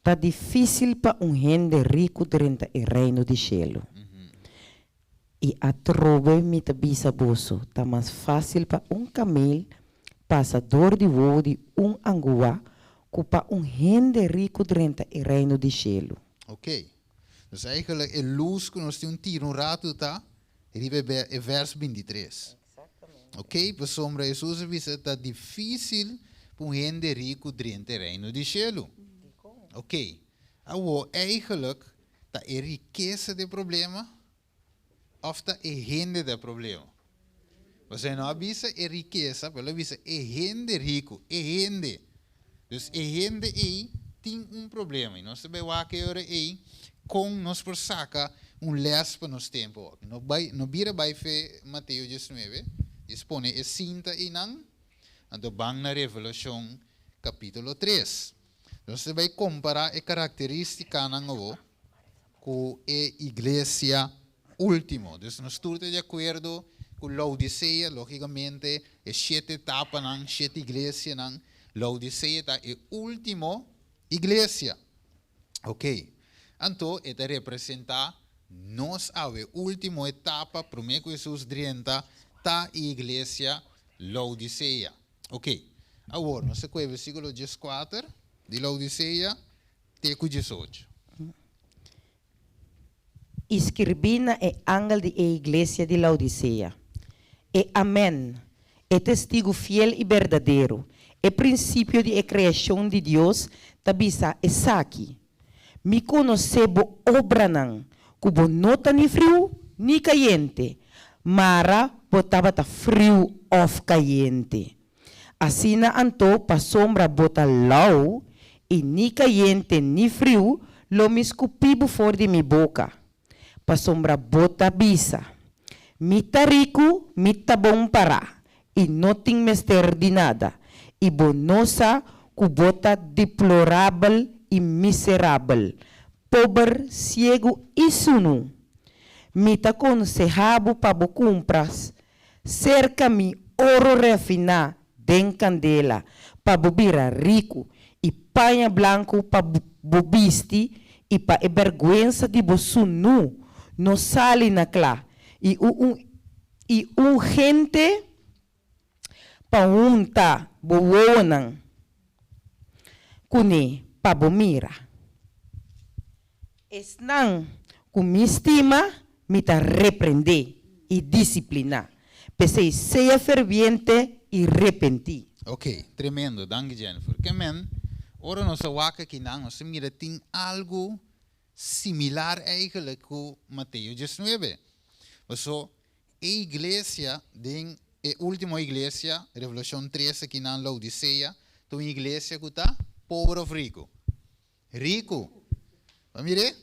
[SPEAKER 4] ta difísil pa un hende riku drenta e Reino di shelu. I atrobe mi ta bisa boso, ta mas fásil pa un kamel pasa dor di wowo di un angua ku pa un hende riku drenta e Reino di shelu.
[SPEAKER 2] Ok. Dus eigenlijk e lus ku nos tin un tira un ratu ta riba e vers 23. Ok, pasobra Hesus a bisa ta difísil pa un hende riku drenta e Reino di shelu. Ok. Awor eigenlijk ta e rikesa ta e problema òf ta e hende ta e problema? Pasobra e no a bisa e rikesa, pero el a bisa e hende riku, e hende. Dus e hende ei tin un problema i nos ta bai wak e ora ei kon nos por saka un lès pa nos tempu awor. No bai, no bira bai fe Mateo 19, djis pone e sinta einan, anto ban na Revelashon kapítulo 3. Nos ta bai kompará e karakterístikanan awor ku e iglesia último. Dus nos tur ta di akuerdo ku Laodisea, lógikamente e shete etapanan, shete iglesianan, Laodisea ta e último iglesia. Oke, anto e ta representá nos awe. Último etapa promé ku Hesus drenta ta e iglesia Laodisea. Oke, awor nos ta kohe versíkulo 14 di Laodisea te ku 18.
[SPEAKER 4] I skirbí na e angel di e iglesia di Laodisea, E Amen, e testigu fiel i berdadero, e prinsipio di e kreashon di Dios, ta bisa esaki, Mi konosé bo obranan, ku bo no ta ni friu ni kayente, mara bo tabata friu òf kayente. Asina anto pasobra bo ta lou i ni kayente ni friu, lo mi skupi bo for di mi boka. Pasobra bo ta bisa, Mi ta riku, mi ta bon pará i no tin mester di nada, i bo no sa ku bo ta deplorabel i miserabel, pober, siegu i sunu. Mi ta konsehá bo pa bo kumpra Serka mi oro refiná den kandela pa bo bira riku, i paña blanku pa bo bisti, i pa e bèrgwensa di bo sunú no sali na kla, i un i un hente pa hunta bo wowonan kuné pa bo mira. Esnan ku mi stima. Mi ta reprendé i disipliná. P'esei, sea ferviente i repentí.
[SPEAKER 2] Ok, tremendo. Danki, Jennifer. Ke men, ora nos a wak akinan, nos a mira tin algu similar eigenlijk ku Mateo 19. Paso, e iglesia den e último iglesia, Revelashon 3 akinan, Laodisea, ta un iglesia ku ta pober òf riku? Riku. Bo a mir'é?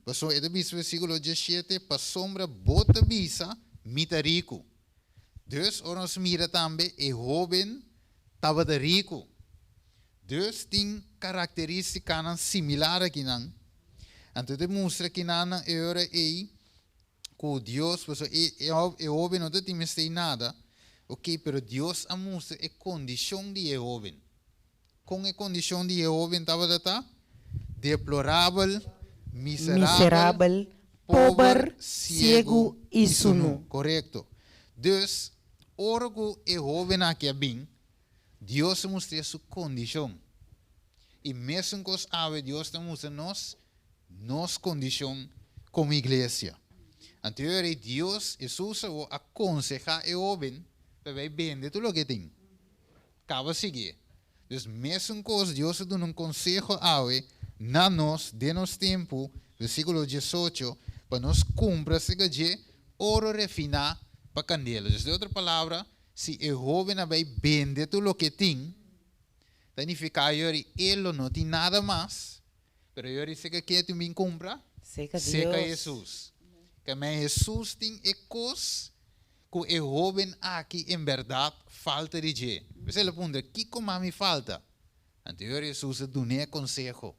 [SPEAKER 2] Pasobra e ta bisa versíkulo 17, Pasobra bo ta bisa, Mi ta riku. Dus, ora nos mira tambe, e hóben tabata riku. Dus tin karakterístikanan similar akinan. Anto ta mustra kinanan e ora ei ku Dios, pasobra e e hóben no ta tin mester nada, ok, pero Dios a mustra e kondishon di e hóben. Kon e kondishon di e hóben tabata ta? Deplorabel, miserabel,
[SPEAKER 4] Miserabel,
[SPEAKER 2] pober,
[SPEAKER 4] pober,
[SPEAKER 2] siegu
[SPEAKER 4] siegu i
[SPEAKER 2] i sunú.
[SPEAKER 4] sunú.
[SPEAKER 2] Korekto. Dus, ora ku e hóben aki a bin, Dios a mustr'é su kondishon. I mesun kos awe Dios ta mustra nos nos kondishon komo iglesia. Anto e ora ei Dios, Hesus awor a konsehá e hóben pa e bai bende tur loke e tin. Kaba sigui. Dus mesun kos Dios a duna un konseho awe na nos den nos tempu, versíkulo 18, pa nos kumpra serka dje oro refiná pa kandela. Dus den otro palabra, si e hóben a bai bende tur loke e tin, ta nifiká yori e lo no tin nada mas, pero yori serka ken e tin bin kumpra?
[SPEAKER 4] Serka
[SPEAKER 2] Serka
[SPEAKER 4] Dios.
[SPEAKER 2] Hesus. Kemey Hesus tin e kos ku e hóben aki en bèrdat falta di dje. P'esei el a puntra, Kiko mas mi falta? Anto e Hesus a dun'é e konseho.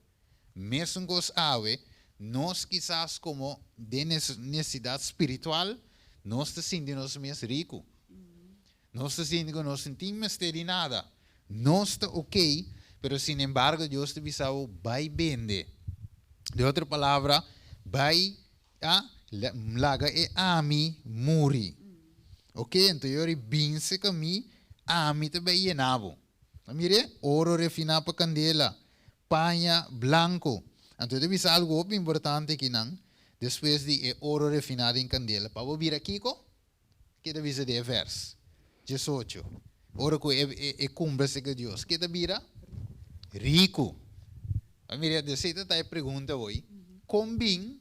[SPEAKER 2] Mesun kos awe, nos kisas komo den nesesidat spiritual, nos ta sinti nos mes riku. Nos ta sinti ku nos no tin mester di nada. Nos ta okey, pero sinembargo Dios ta bisa bo, Bai bende. Den otro palabra, bai a laga e ami muri. Ok, anto yori binse ka mi, ami ta bai yena bo. A mire, oro refiná pa kandela, paña blanko. Anto e ta bisa algu hopi importante akinan, despues di e oro refiná den kandela, pa bo bira kiko? Ke ta bisa den e vers 18? Ora ku e e kumpra serka Dios, ke ta bira? Riku. A mira, esei ta ta e pregunta hoy. Kon bin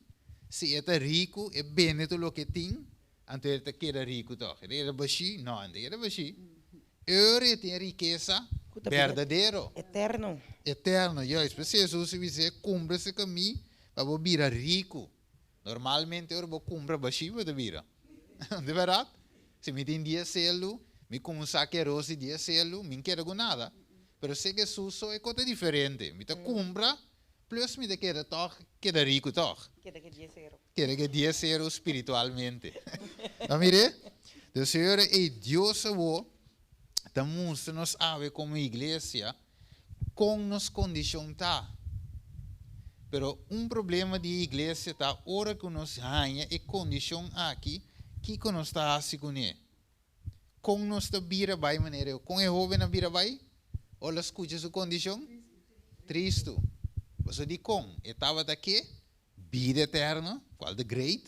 [SPEAKER 2] si e ta riku, e bende tur loke e tin, anto e ta keda riku tòg? E ta keda bashí? No, e no ta keda bashí. Ora e tin e rikesa
[SPEAKER 4] Ku ta bira
[SPEAKER 2] berdadero.
[SPEAKER 4] eterno.
[SPEAKER 2] Eterno, juist. P'esei Hesus a bis'é, Kumpra serka mi pa bo bira riku. Normalmente ora bo kumpra bashí bo ta bira. Di bèrdat? Si mi tin dies selu, mi kuminsá ku e aros di dies selu, mi no keda ku nada. Pero si Hesus so e kos ta diferente. Mi ta kumpra plus mi ta keda tòg keda riku tòg.
[SPEAKER 4] Keda ku dies sero.
[SPEAKER 2] Keda ku dies sero spiritualmente. No mir'é? Dus e ora ei Dios awor ta mustra nos awe komo iglesia kon nos kondishon ta. Pero un problema di e iglesia ta ora ku nos haña e kondishon aki, kiko nos ta hasi kuné? Kon nos ta bira bai manera e kon e hóben a bira bai ora el a skucha su kondishon? Tristu. Pasobra dikon? E tabata ke bida eterno, kual ta great,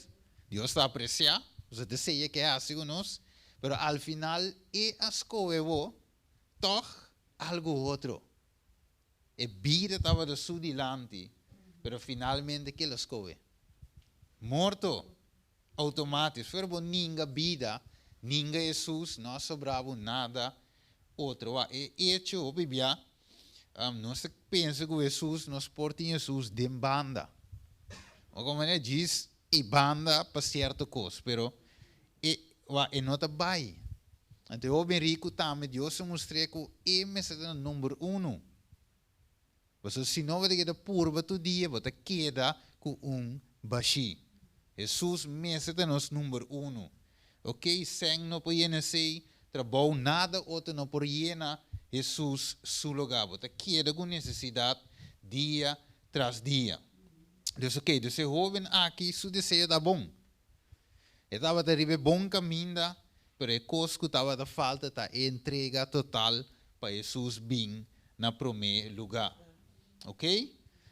[SPEAKER 2] Dios ta apresiá, pasobra ta esei e ke hasi ku nos, pero al final e a skohe bo tòg algu otro. E bida tabata su dilanti, pero finalmente ke lo skohe? Morto! Outomático. Fuera bo ninga bida, ninga Hesus, no a sobra bo nada otro. Wak, e echo hopi bia, nos ta pensa ku Hesus, nos por tin Hesus den banda. O como manera djis e banda pa cierto cos, pero e, wak, e no ta bai. Anto e hoben riku tambe Dios a mustr'é ku e mester ta na number uno. Pasobra si no bo ta keda purba tur dia, bo ta keda ku un bashí. Hesus mester ta nos number uno. Ok, sèn no por yena esei, trabou, nada otro no por yena Hesus su lugá. Bo ta keda ku nesesidat dia tras dia. Dus ok, dus e hóben aki su deseo ta bon. E tabata riba e bon kaminda, pero e kos ku tabata falta ta e entrega total pa Hesus bin na promé lugá. Ok?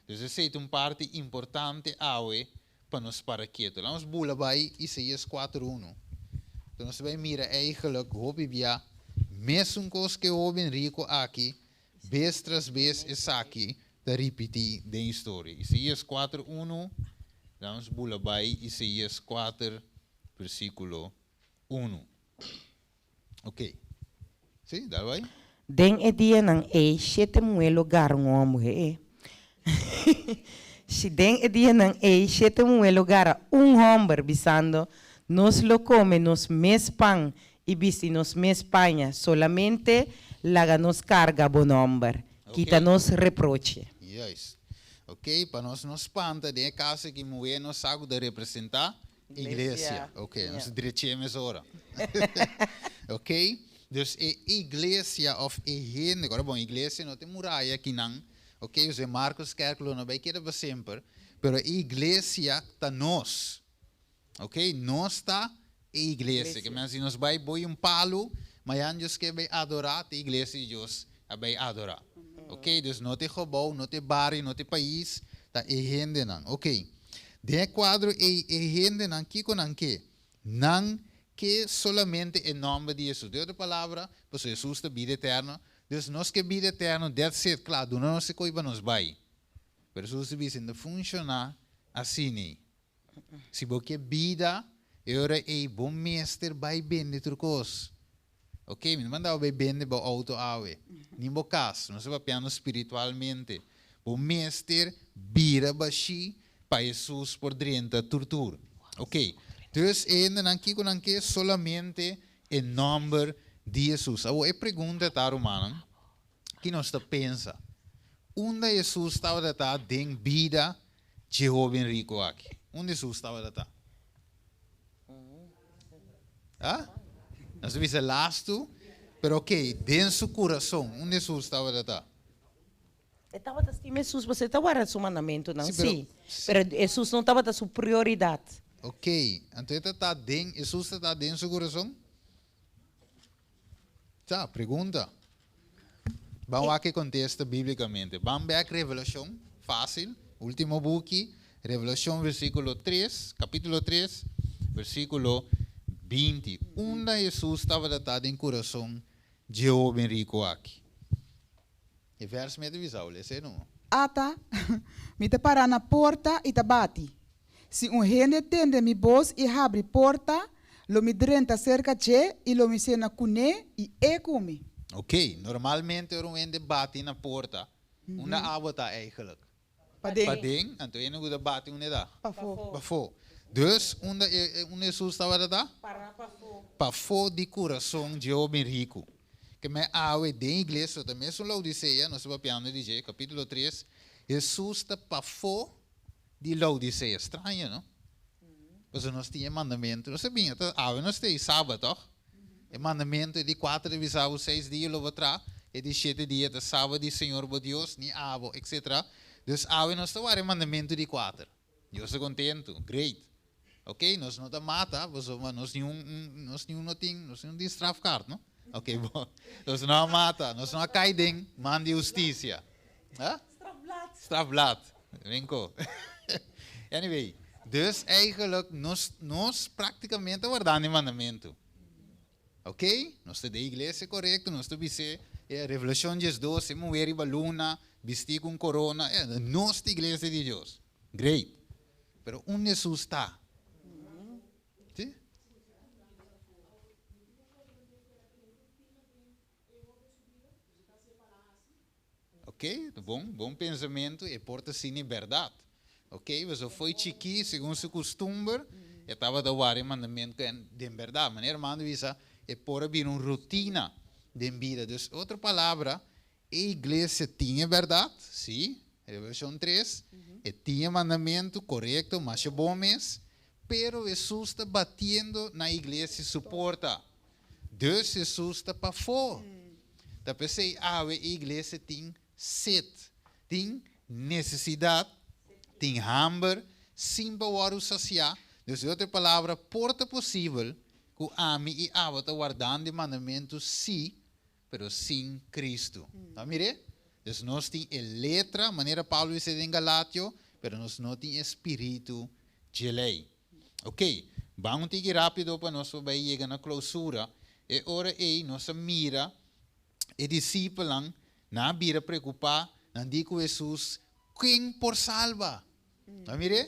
[SPEAKER 2] Dus esei ta un parti importante awe. pa nos para ketu. Laat nos bula bai Isaías 4:1. Anto nos bai mira eigenlijk hopi bia mesun kos ku e hóben riku aki, bes tras bes esaki ta ripití den historia. Isaías 4:1, laat nos bula bai Isaías 4 versíkulo 1. Ok. Sí, dal bai.
[SPEAKER 4] Den e dianan ei, shete muhé lo gara un hòmber. He. Si den e dianan ei, shete muhé lo gara un hòmber, bisando, Nos lo kome nos mes pan i bisti nos mes paña, solamente laga nos karga bo nòmber. Kita nos reproche.
[SPEAKER 2] Juist. Ok, pa nos no spanta den e kaso aki muhé no sa ku ta representá Iglesia. Ok, nos drech'é mesora. Ok, dus e iglesia of e hende, ora bon, iglesia no ta e muraya akinan, ok, dus e Marcuskerk lo no bai keda pa semper, pero e iglesia ta nos. Ok, nos ta e iglesia. Ke men si nos bai boi un palu, mayan Dios ke bai adorá, ta e iglesia di Dios a bai adorá. Ok, dus no ta e gebou, no ta e bario, no ta e pais, ta e hendenan. Ok. Den e kuadro ei, e hendenan, kiko nan ke? Nan ke solamente e nòmber di Hesus. Den otro palabra, pasobra Hesus ta bida eterno, dus nos ke bida eterno, that's it, kla, duna nos e koi pa nos bai. Pero Hesus ta bisa, no ta funshoná asina. Si bo ke bida, e ora ei bo mester bai bende tur kos. Ok, mi no manda bo bai bende bo outo awe, ni bo kas. Nos ta papiando spiritualmente. Bo mester bira bashí pa Hesus por drenta tur tur. Ok, dus e hendenan kiko nan ke? Solamente e nòmber di Hesus. Awor e pregunta ta, rumannan, ki nos ta pensa? Unda Hesus tabata ta den bida dje hóben riku aki? Unda Hesus tabata ta? Ah? Nos ta bisa lastu, pero ok, den su kurason, unda Hesus tabata ta?
[SPEAKER 4] E tabata stima Hesus pasobra e ta warda su mandamentunan, sí, pero Hesus no tabata su prioridat.
[SPEAKER 2] Ok, anto e ta ta den, Hesus ta ta den su kurason? Ta, pregunta. Ban wak e kontesta bíblikamente. Ban bèk Revelashon, fásil, último buki, Revelashon versíkulo tres, kapítulo tres, versíkulo 20. Unda Hesus tabata ta den kurason dje hóben riku aki? E vèrs mi a ta bisa bo, lesa e numa.
[SPEAKER 3] Ata, mi ta pará na porta i ta bati. Si un hende tende mi bos i habri porta, lo mi drenta serka dje i lo mi sena kuné i e ku mi.
[SPEAKER 2] Ok, normalmente ora un hende bati na porta, unda abo ta eigenlijk?
[SPEAKER 3] Paden.
[SPEAKER 2] Paden, anto hende ku ta bati unda e ta?
[SPEAKER 3] Pafó.
[SPEAKER 2] Pafó. Dus, unda e, unda Hesus tabata ta?
[SPEAKER 4] Pará pafó.
[SPEAKER 2] Pafó di kurason dje hoben riku. Ke men awe den iglesia ta mesun Laodisea, nos ta papiando di dje, kapítulo tres, Hesus ta pafó di Laodisea. Straño, no? Pasobra nos tin e mandamentu, nos ta bin, ta awe nos ta ei sabat, tòg? E mandamentu e di kuater ta bisa bo seis dia lo bo traha, e di shete dia ta sabat di Señor bo Dios, ni abo, etcetera. Dus awe nos ta wara e mandamentu di kuater. Dios ta kontentu, great. Ok, nos no ta mata, pasobra nos ni un, nos ni un no tin, nos ni un tin strafkaart, no? Ok, bon. Nos no a mata, nos no a kai den man di hustisia. Ha?
[SPEAKER 4] Strafblad.
[SPEAKER 2] Strafblad. Rinko. Anyway, dus eigenlijk nos, nos prácticamente a wardando e mandamentu. Ok? Nos ta den iglesia korekto, nos ta bis'é e Revelashon 12, e muher riba luna, bistí ku un korona, e, nos ta iglesia di Dios. Great. Pero unda Hesus ta? Sí? Ok, bon, bon pensamentu, e por ta asina e bèrdat. Ok, pasobra fo'i chikí, segun su kustumber, e tabata wara e mandamentu ku den bèrdat. Manera hermano bisa, e por a bira un rutina den bida. Dus, otro palabra, e iglesia tin e bèrdat, sí, Revelashon 3, e tin e mandamentu, korekto, masha bon mes, pero Hesus ta batiendo na iglesia su porta. Dus Hesus ta pafó. Ta p'esei awe e iglesia tin set, tin nesesidat, tin hamber, sin pa wòrdu sasiá. Dus den otro palabra, por ta posibel ku ami i abo ta wardando e mandamentu sí, pero sin Kristu. Ta mir'é? Dus nos tin e letra, manera Pablo bisa den Galatio, pero nos no tin e spiritu. Dje lei. Ok, ban un tiki rápido pa nos por bai yega na klousura. E ora ei nos a mira e disipelnan, nan a bira preokupá, nan di ku Hesus, Ken por salba? Nan a mir'é?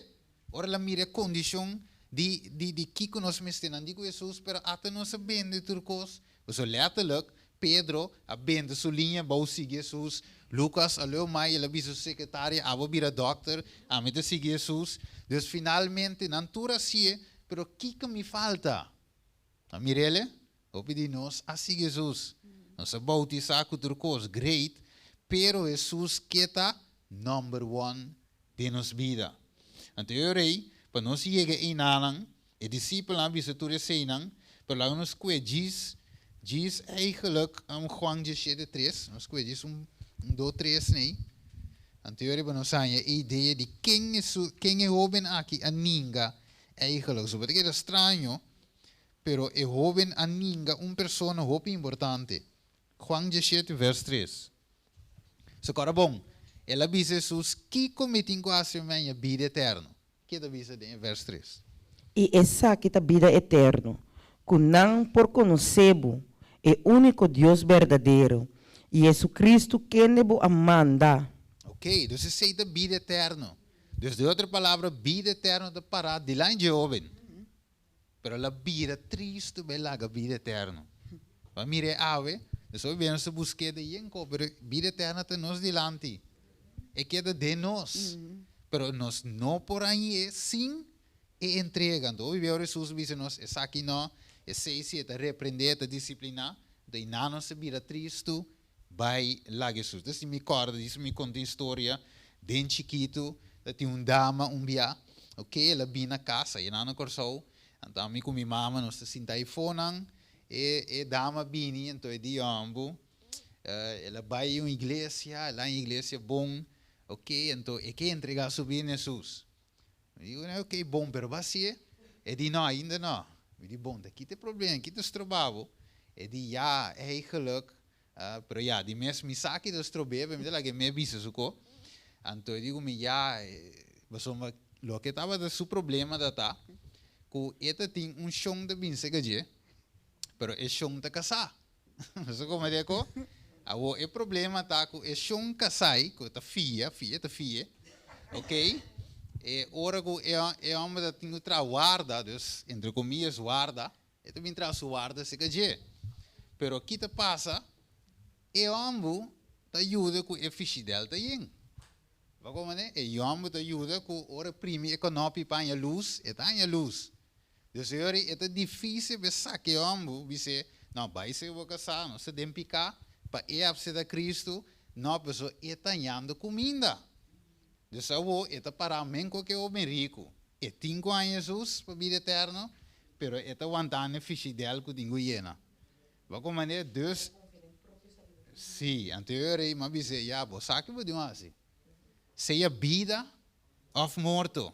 [SPEAKER 2] Ora el a mira e kondishon di di di kiko nos mester, nan di ku Hesus, Pero ata nos a bende tur kos. Pasobra lètterlik, Pedro a bende su liña bou sigui Hesus. Lukas a leu mai, el a bisa su sekretaria, Abo bira dòkter, ami ta sigui Hesus. Dus finalmente nan tur a si'e, pero kiko mi falta? A mir'el, hopi di nos a sigui Hesus. Nos a boutisá ku tur kos, great, pero Hesus ke ta number one den nos bida. Anto e ora ei, pa nos yega einanan, E disipelnan a bisa tur eseinan, pero laga nos kue djis, djis eigenlijk Juan diesshete tres, nos kue djis un, un do tres nei. Anto riba nos haña e idea di ken e su, ken e hoben aki a ninga eigenlijk. So bo ta keda straño, pero e hoben a ninga un persona hopi importante. Juan diesshete vers tres. So kòrda bon, el a bisa Hesus, Kiko mi tin ku hasi pa mi haña bida eterno? Ke ta bisa den e vers tres?
[SPEAKER 4] I esaki ta bida eterno, ku nan por konosé bo, e úniko Dios berdadero, i Jesucristo kende bo a manda.
[SPEAKER 2] Oké, dus esei ta bida eterno. Dus den otro palabra, bida eterno ta pará dilanti dje hóben. Pero el a bira tristu pa e laga bida eterno. Bo a mira e awe, nos hopi bia nos ta busk'é den yenko, pero bida eterno ta nos dilanti. E keda den nos. Pero nos no por hañ'é sin e entrega. Anto hopi bia ora Hesus bisa nos, esaki no, esei si, e ta reprendé, e ta disipliná. Anto einan nos ta bira tristu bai laga Hesus. Entonces mi kòrda, disi mi konta un historia den chikitu, ta tin un dama un bia, ok, el a bini na kas, a yena na Kòrsou, anto ami ku mi mama nos ta sinta eifonan, e e dama a bini, anto e di yòmbu, el a bai un iglesia, el a haña iglesia bon, ok, anto e ke entregá su bida na Hesus. Mi di kuné, ok, bon, pero bo hasié? E di, no, ainda no. Mi di, bon, ta kita e problema, kita stroba bo? E di, ya, eigenlijk, pero ya, di mes mi sa kita strob'é, pero mi ta laga e mes bisa su ko. Anto e di ku mi, ya, pasobra loke tabata su problema ta ta ku e ta tin un shon ta bin serka dje, pero e shon ta kasá. Bo sa komo di ako? Awor e problema ta ku e shon kasai ku ta fia, fia ta fia, ok, e ora ku e e hòmber ta tin ku traha warda, dus entre komiyas warda, e ta bin traha su warda serka dje. Pero ki ta pasa? E hòmber ta yuda ku e fishidèl ta yen. Bo komo ne? E hòmber ta yuda ku ora primi e kònòpi pa haña lus, e ta haña lus. Dios Señor e ta difícil pa e saki e hòmber bis'é, No, bai sega bo kasá, nos ta den piká, pa e apseta Cristo, no, pasobra e ta hañando kuminda. Dios awor e ta pará men ku ke hoben riku. E tin ku haña Hesus pa bida eterno, pero e ta wantando e fishidèl ku tin ku yena. Bo ku manera Dios Sí, anto e rei m'a bis'é, Ya, bo sa ki bo tin hasi. Sea bida òf morto.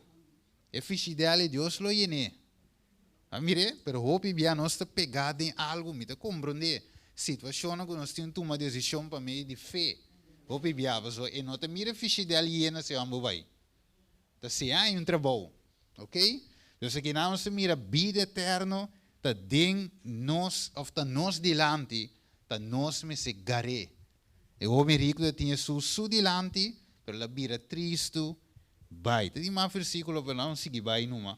[SPEAKER 2] E fishidèl di Dios lo yen'é. A mir'é, pero hopi bia nos ta pegá den algu, mi ta komprondé situashonnan ku nos tin tuma desishon pa medio di fe. Hopi bia, pasobra e no ta mira fishidèl yena si hòmber bai. Ta sea hay un trabou. Ok? Dus aki nan nos ta mira bida eterno ta den nos òf ta nos dilanti, ta nos mester gar'é. E hoben riku ta tin Hesus su dilanti, pero el a bira tristu bai. Ta tin mas versíkulo, pero nan sigui bai numa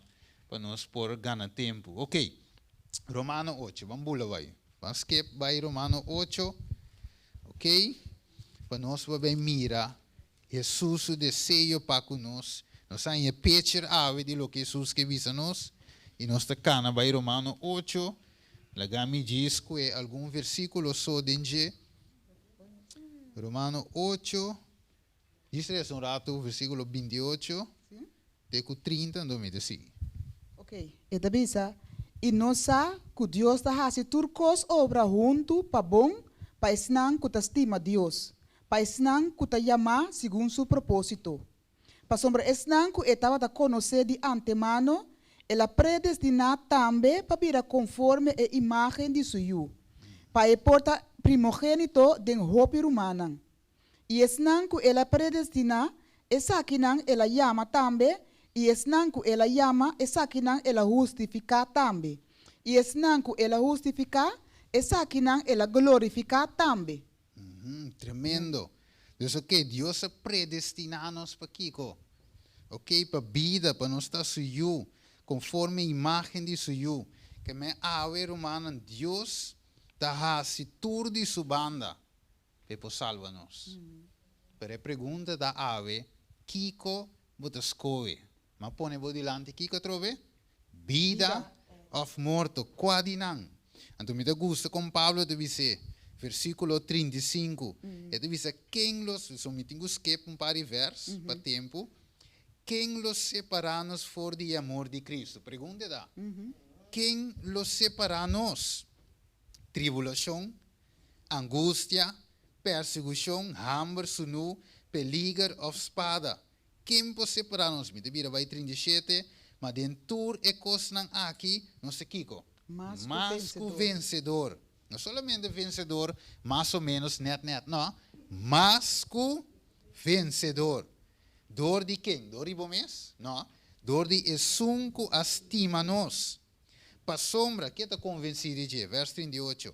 [SPEAKER 2] pa nos por gana tempu. Ok, Romano ocho, ban bula bai. Ban skip bai Romano ocho, ok, pa nos por bai mira Hesus su deseo pa ku nos. Nos a haña pecher awe di loke Hesus ke bisa nos, i nos ta kana bai Romano ocho. Laga mi djis kue algun versíkulo so den dje. Romano ocho, djis lesa un ratu versíkulo 28 te ku 30, anto mi ta sigui.
[SPEAKER 3] Ok, e ta bisa, I nos sa ku Dios ta hasi tur kos obra huntu pa bon pa esnan ku ta stima Dios, pa esnan ku ta yamá segun su propósito. Pasobra esnan ku e tabata konosé di antemano, el a predestiná tambe pa bira konforme e imágen di su Yu, pa e por ta primogénito den hopi rumannan. I esnan ku el a predestiná, esakinan el a yama tambe, I esnan ku el a yama, esakinan el a hustifiká tambe. I esnan ku el a hustifiká, esakinan el a glorifiká tambe.
[SPEAKER 2] Tremendo. Dus ok, Dios a predestiná nos pa kiko? Ok, pa bida, pa nos ta su yu, konforme imágen di su yu. Ke men awe, rumannan, Dios ta hasi tur di su banda pa e por salba nos. Pero e pregunta ta awe, kiko bo ta skohe? M'a pone bo dilanti kiko atrobe? Bida òf morto, kua di nan? Anto mi ta gusta kon Pablo ta bis'é, versíkulo 35, e ta bisa, Ken lo, so mi tin ku skip un par di vèrs pa tempu, Ken lo separá nos for di e amor di Kristu? Pregunta e ta, Ken lo separá nos? Tribulashon, angustia, persekushon, hamber, sunú, peliger òf spada? Ken por separá nos? Mi ta bira bai 37, Ma den tur e kosnan aki nos ta kiko?
[SPEAKER 3] Mas ku
[SPEAKER 2] Mas ku
[SPEAKER 3] vensedor.
[SPEAKER 2] vensedor. No solamente vensedor mas o ménos nèt nèt, nò, mas ku vensedor. Dor di ken? Dor di bo mes? Nò, dor di esun ku a stima nos. Pasobra, ke ta konvensí di dje? Vèrs 38,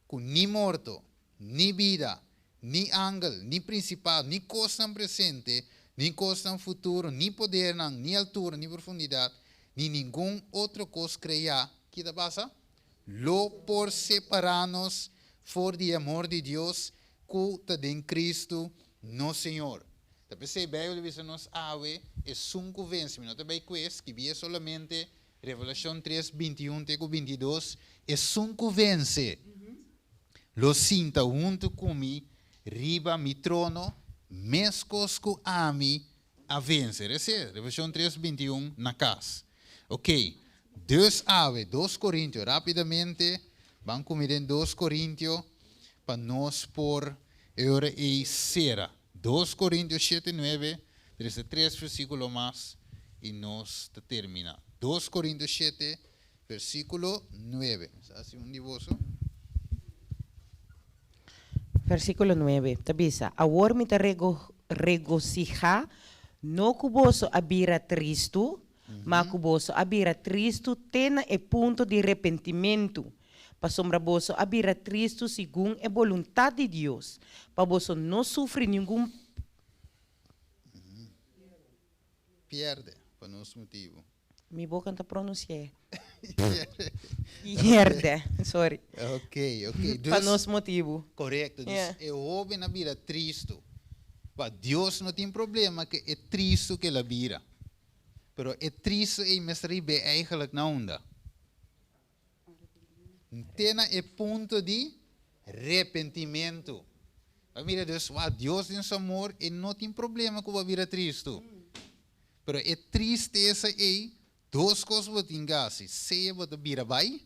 [SPEAKER 2] Ku ni morto, ni bida, ni angel, ni prinsipal, ni kosnan presente, ni kosnan futuro, ni podernan, ni altura, ni profundidat, ni ningun otro kos kreá, ki ta pasa? Lo por separá nos for di e amor di Dios ku ta den Kristu nos Señor. Ta p'esei Beibel ta bisa nos awe, Esun ku vense, mi no ta bai kue, skibié solamente Revelashon 3, 21 te ku 22, Esun ku vense lo sinta huntu ku mi riba mi trono, meskos ku ami a vense. Resé Revelashon 3, 21 na kas. Ok, dus awe, 2 Korintio, rápidamente, ban ku mi den 2 Korintio pa nos por e ora ei sera. 2 Korintio 7, 9, trese tres versíkulo mas i nos ta terminá. 2 Korintio 7, versíkulo 9. Sa hasi un di boso?
[SPEAKER 4] Versíkulo 9 ta bisa, Awor mi ta regosihá, no ku boso a bira tristu, ma ku boso a bira tristu te na e punto di repentimentu, pasobra boso a bira tristu segun e boluntat di Dios, pa boso no sufri ningun.
[SPEAKER 2] Pierde, pa nos motibu.
[SPEAKER 4] Mi boka no ta pronunsi'é. Pierde, sorry.
[SPEAKER 2] Ok, ok.
[SPEAKER 4] Pa nos motibu.
[SPEAKER 2] Korekto. Dus e hóben a bira tristu. Pa Dios no tin problema ku e tristu ku el a bira. Pero e tristu ei mester rib'é eigenlijk na unda? Te na e punto di repentimentu. Bo mira dus, wak, Dios den su amor e no tin problema ku bo a bira tristu. Pero e tristesa ei, dos kos bo tin ku hasi, sea bo ta bira bai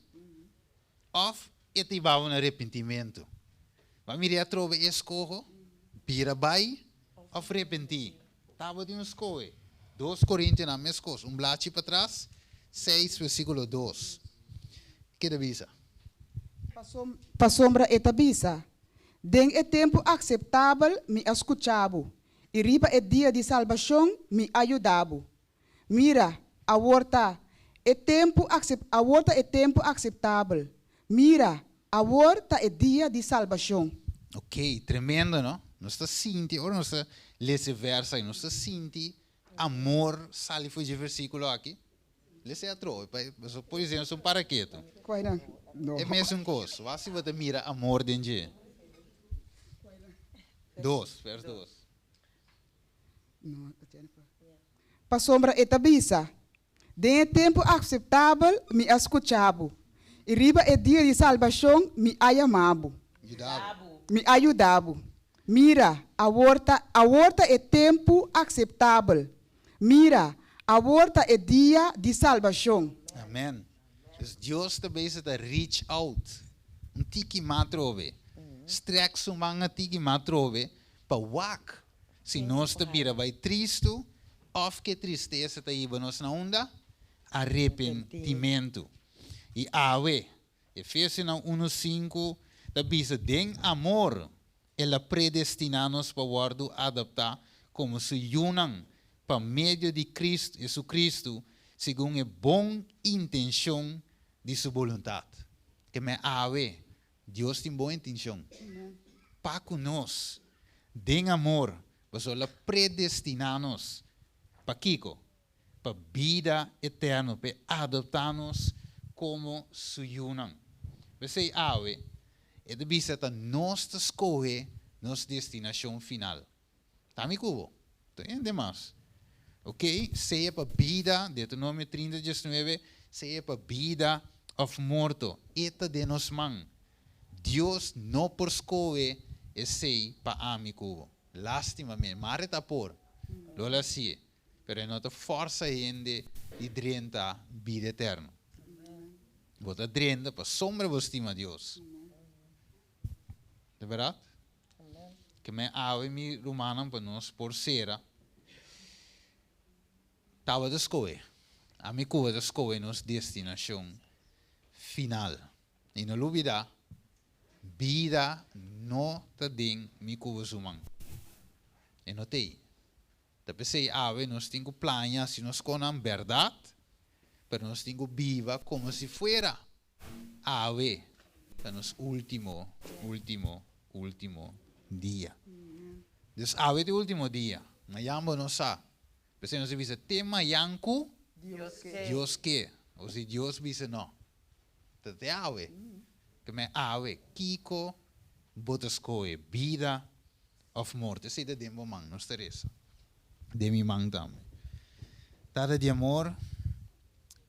[SPEAKER 2] òf e ta hiba bo na repentimentu. Bo a mira e atrobe e eskoho, bira bai òf repentí. Tabatin un skohe. 2 Korintionan meskos, un blachi patras, 6 versíkulo 2. Ke ta bisa?
[SPEAKER 3] Pasobra e ta bisa, Den e tempu akseptabel mi a skucha bo, i riba e dia di salbashon mi a yuda bo. Mira, awor ta e tempu awor ta e tempu akseptabel. Mira, awor ta e dia di salbashon.
[SPEAKER 2] Ok, tremendo no? Nos ta sinti, ora nos ta lesa e vers aki, nos ta sinti amor sali for dje versíkulo aki. Lesa e atrobe, pa pasobra por esemplo un paraketo.
[SPEAKER 1] Kuainan? No.
[SPEAKER 2] E mesun kos, wak si bo ta mira amor den dje. Dos, vers dos.
[SPEAKER 3] Pasobra e ta bisa, Den e tempu akseptabel mi a skucha bo, i riba e dia di salbashon mi a yama bo. Mi a yuda bo. Mira, awor ta, awor ta e tempu akseptabel. Mira, awor ta e dia di salbashon.
[SPEAKER 2] Amen. Dus Dios ta bezig ta reach out un tiki mas atrobe, strek su man a tiki mas atrobe pa wak Si nos ta bira bai tristu òf ke tristesa ta hiba nos na unda? Arepentimentu. I awe, Efesionan unu sinku ta bisa den amor El a predestiná nos pa wòrdu adoptá komo Su yunan. pa medio di Cristo, Jesucristo, segun e bon intencion di su boluntad. Ke men awe, Dios tin bon intencion pa cu nos, den amor, pasobra el a predestina nos. Pakico? Pa bida eterno, p'e adopta nos como su yunan. P'esey awe, e ta bisa ta nos ta scohe nos destinacion final. Ta mi ku bo. Ta hende mas. Ok, sea pa bida, Deuteronomio 30, 19, sea pa bida of morto, e ta den nos man. Dios no por skohe esei pa ami ku bo. Lastimamente, mare ta por, lo el hasié, pero e no ta forsa hende di drenta bida eterno. Bo ta drenta pasobra bo stima Dios. Ta berdad? Ke men awe mi rumannan pa nos por sera tabata skohe. Ami ku bo ta skohe nos destinashon final. I no lubida, bida no ta den mi ku bo su man. E no t'ei. Ta p'esei awe nos tin ku plania si nos konan bèrdat, pero nos tin ku biba komo si fuera Awe ta nos ultimo, ultimo, ultimo dia. Dus awe ta e ultimo dia. Mayan bo no sa. P'esei nos a bisa te mayan ku Dios ke. O si Dios bisa no. Ta te awe. Te men awe, kiko bo ta skohe, bida òf morto? Esei ta den bo man, nos ta resa. Den mi man tambe. Tata di amor,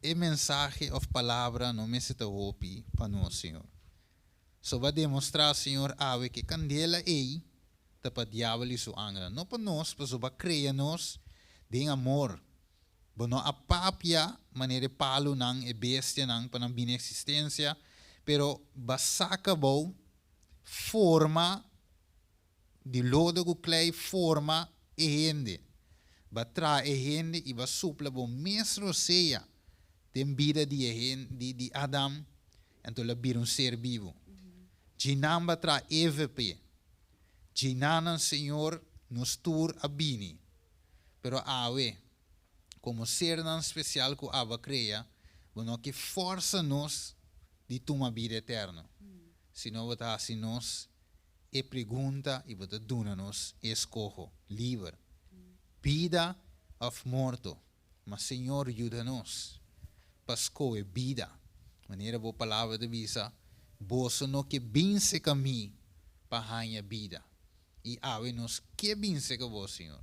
[SPEAKER 2] e mensahe of palabra no mester ta hopi pa nos, Señor. So bo a demostrá, Señor, awe ku e kandela ei ta pa diabel i su angelnan, no pa nos, pasobra bo a krea nos den amor. Bo no a papia manera e palunan, e bestianan pa nan bini eksistensia, pero bo a saka bo forma Di lodo ku klei forma e hende. Ba traha e hende i ba supla bo mes rosea den bida di e hende, di di Adam, anto el a bira un ser bibu. Djinan ba traha Eve p'e. Djinanan, Señor, nos tur a bini. Pero awe, komo sernan spesial ku abo a krea, bo no ke fòrsa nos di tuma bida eterno, sino bo ta hasi nos e pregunta i bo ta duna nos e eskoho liber, bida òf morto. Ma Señor yuda nos pa skohe bida. Manera bo palabra ta bisa, Boso no ke bin seka mi pa haña bida. I awe nos ke bin seka bo, Señor.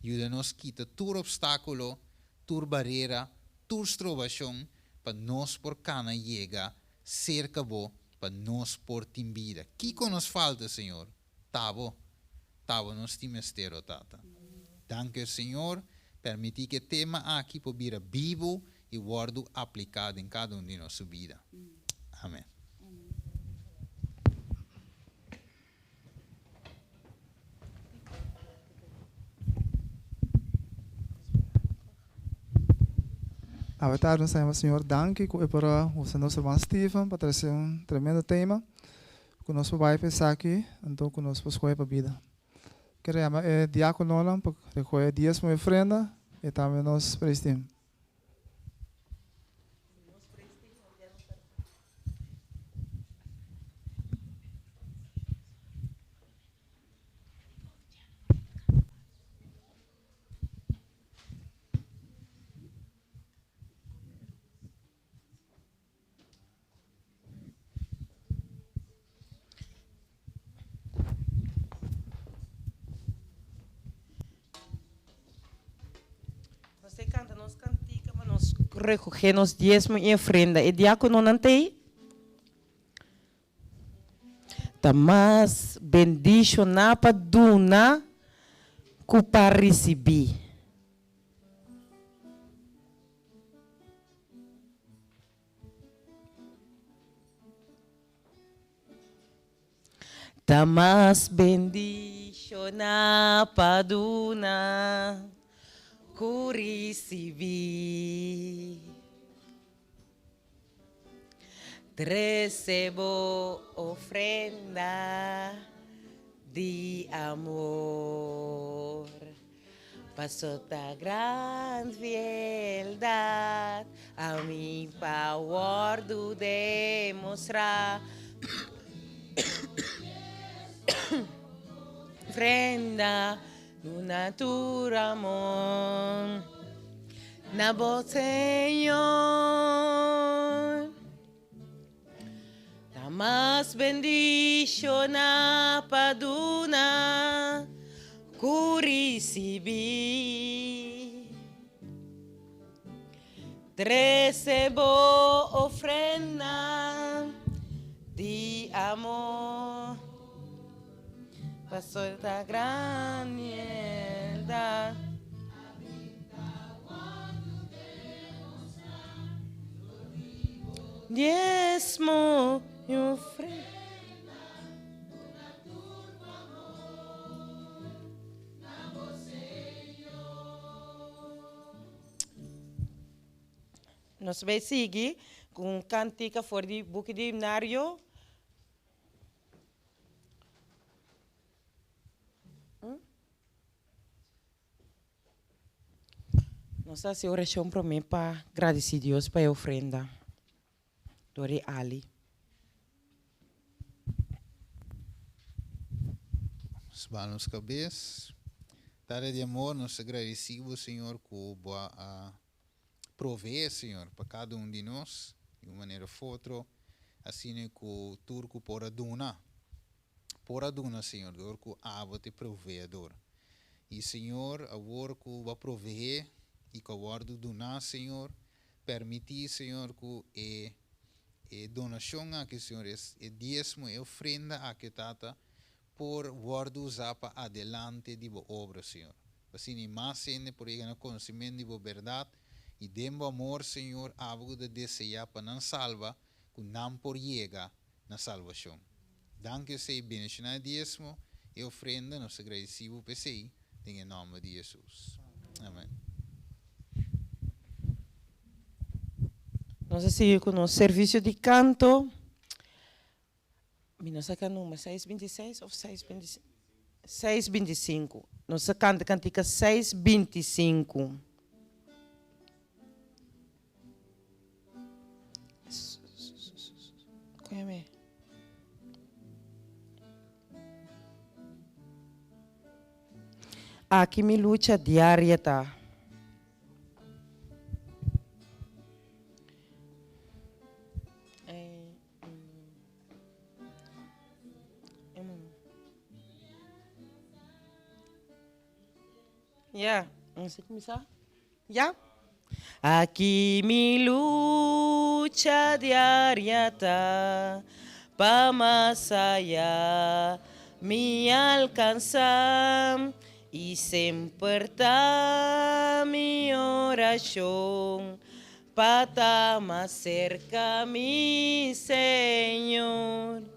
[SPEAKER 2] Yuda nos kita tur opstákulo, tur barera, tur strobashon pa nos por kana yega serka bo pa nos por tin bida. Kiko nos falta, Señor? Ta bo. Ta bo nos tin mester, o Tata. Danki, Señor. Permití ku e tema aki por bira bibu i wòrdu apliká den kada un di nos su bida. Amen.
[SPEAKER 1] Awe tardi nos ta yama Señor danki ku e por a usa nos hermano Steven pa trese un tremendo tema ku nos por bai pa esaki anto ku nos por skohe pa bida. Kere yama e diakononan pa rekohe diesmo i ofrenda i tambe nos praise team.
[SPEAKER 4] Nos ta canta nos cantica pa nos recoge nos diezmo y ofrenda. E diacononan ta ey? Ta mas bendiciona pa duna cu pa ricibi. Ta mas bendishoná pa duna ku risibí. Trese bo ofrenda di amor. Paso ta gran fieldad ami pa wordu demostra. Ofrenda duna tur amor na bo Señor. Ta mas bendishoná pa duna ku risibí. Trese bo ofrenda di amor, pasobra ta gran fieldat. Diesmo i ofrenda. Nos bai sigui ku un kantika for di buki di himnario. Nos ta hasi orashon promé pa gradisí Dios pa e ofrenda dor di Ali.
[SPEAKER 2] Nos baha nos kabes. Tata di amor, nos ta gradisí bo, Señor, ku bo a proveé, Señor, pa kada un di nos di un manera of otro, asina ku tur ku por a duna. Por a duna, Señor, dor ku abo ta e proveedor. I, Señor, awor ku bo a proveé i ku a wòrdu duná, Señor, permití, Señor, ku e e donashon aki, Señor, e e diesmo, e ofrenda aki, Tata, por wòrdu usá pa adelante di bo obra, Señor. Asina i mas hende por yega na konosementu di bo bèrdat i den bo amor, Señor, abo ku ta deseá pa nan salba, ku nan por yega na salbashon. Danki esei bendishoná e diesmo, e ofrenda, nos ta gradisí bo pa esei, den e nòmber di Hesus. Amèn.
[SPEAKER 4] Nos a sigui ku nos servisio di kanto. Mi no sa ki a number, seis 26 òf seis 25? Seis 25. Nos a kanta kantika seis 25. Aki mi lucha diaria ta. Ya, nos a kuminsá? Ya? Aki mi lucha diaria ta pa mas aya mi alcansa y semper ta mi oracion pa ta mas cerca mi Señor.